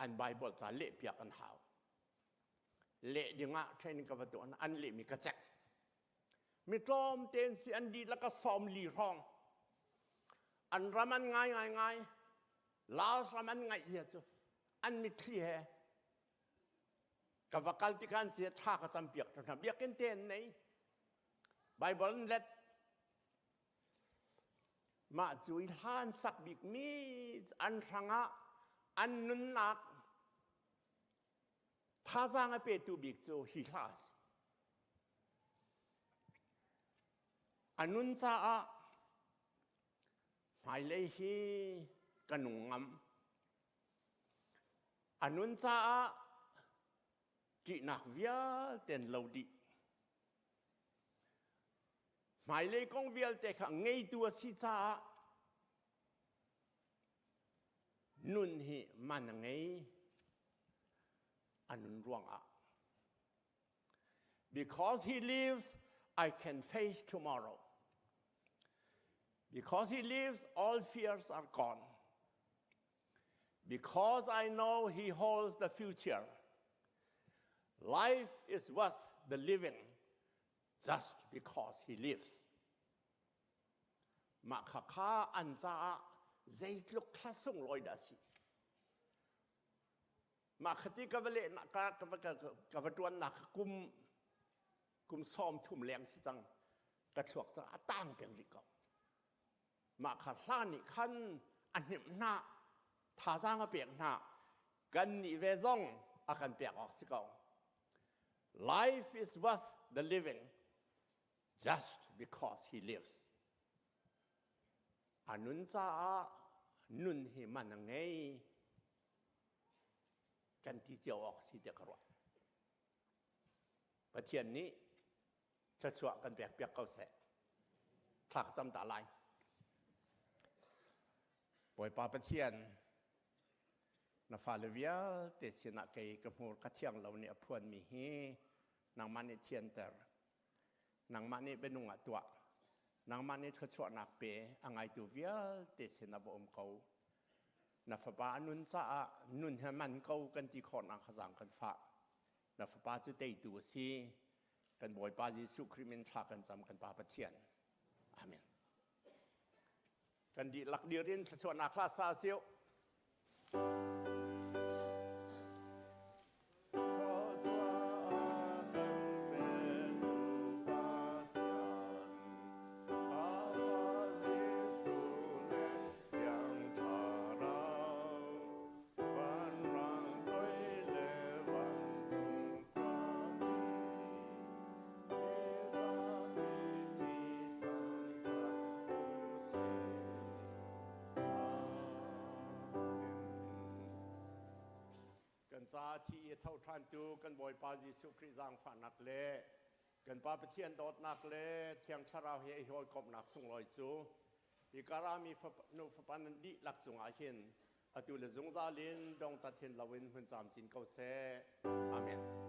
Speaker 10: an Bible ca lehpiak an hau leh dingah training ka va tuah an lehmi ka cek mi tlawm tein si an dihlak a 40 hrawng an ram an ngai ngai ngai Laos ram an ngaih zia cu an mitthli he ka va kal tikhan si thla ka cam piak hna biakinn te an nei Bible an let mah cu i hlan sak bik mi an hrangah an nunnak thazaang a petu bik cu hi hla a si a nun caah hmailei hi ka nung ngam a nun caah ṭihnak vialte an lo dih hmailei kong vialte kha ngeitu a si caah nun hi man a ngei a nun ruangah because he lives I can face tomorrow because he lives all fears are gone because I know he holds the future life is worth the living just because he lives mah kha kha an caah zeitluk thla sunglawi dah si mah khati ka va leh ka ka va tuan nak kum kum 30 leng si cang ka thluak cang a tang peng rih ko mah kha hla nih khan a hnemh hna thazaang a pek hna kan nih ve zong a kan pek awk si ko life is worth the living just because he lives a nun caah nun hi man a ngei kan ti cio awk si tiah ka ruah Pathian nih thluachuah kan pek piak ko seh thla ka cam ta lai Bawipa Pathian na fale vialte sinah kei ka hmur ka thiang lo nih a phuanmi hi nangmah nih thianter nangmah nih bianung ah tuah nangmah nih thluachuahnak pe a ngaitu vialte sin ah va um ko na fapa a nun caah nun he man ko kan ti khawhnak kha zaang kan fah na fapa cu teitu a si kan Bawipa Jesuh Khrih min thla kan cam kan Pa Pathian amen kan dihlak dir in thluachuahnak hla sa siu Kan ca thi i tho ṭhantu kan Bawipa Jesuh Khrih zaangfahnak le kan Pa Pathian dawtnak le Thiang Thlarau he i hawikomhnak sunglawi cu hi karami nu fapa nan dihlak cungah hin atu le zungzal in dong cat hin loin hmun camcin ko seh. Amen.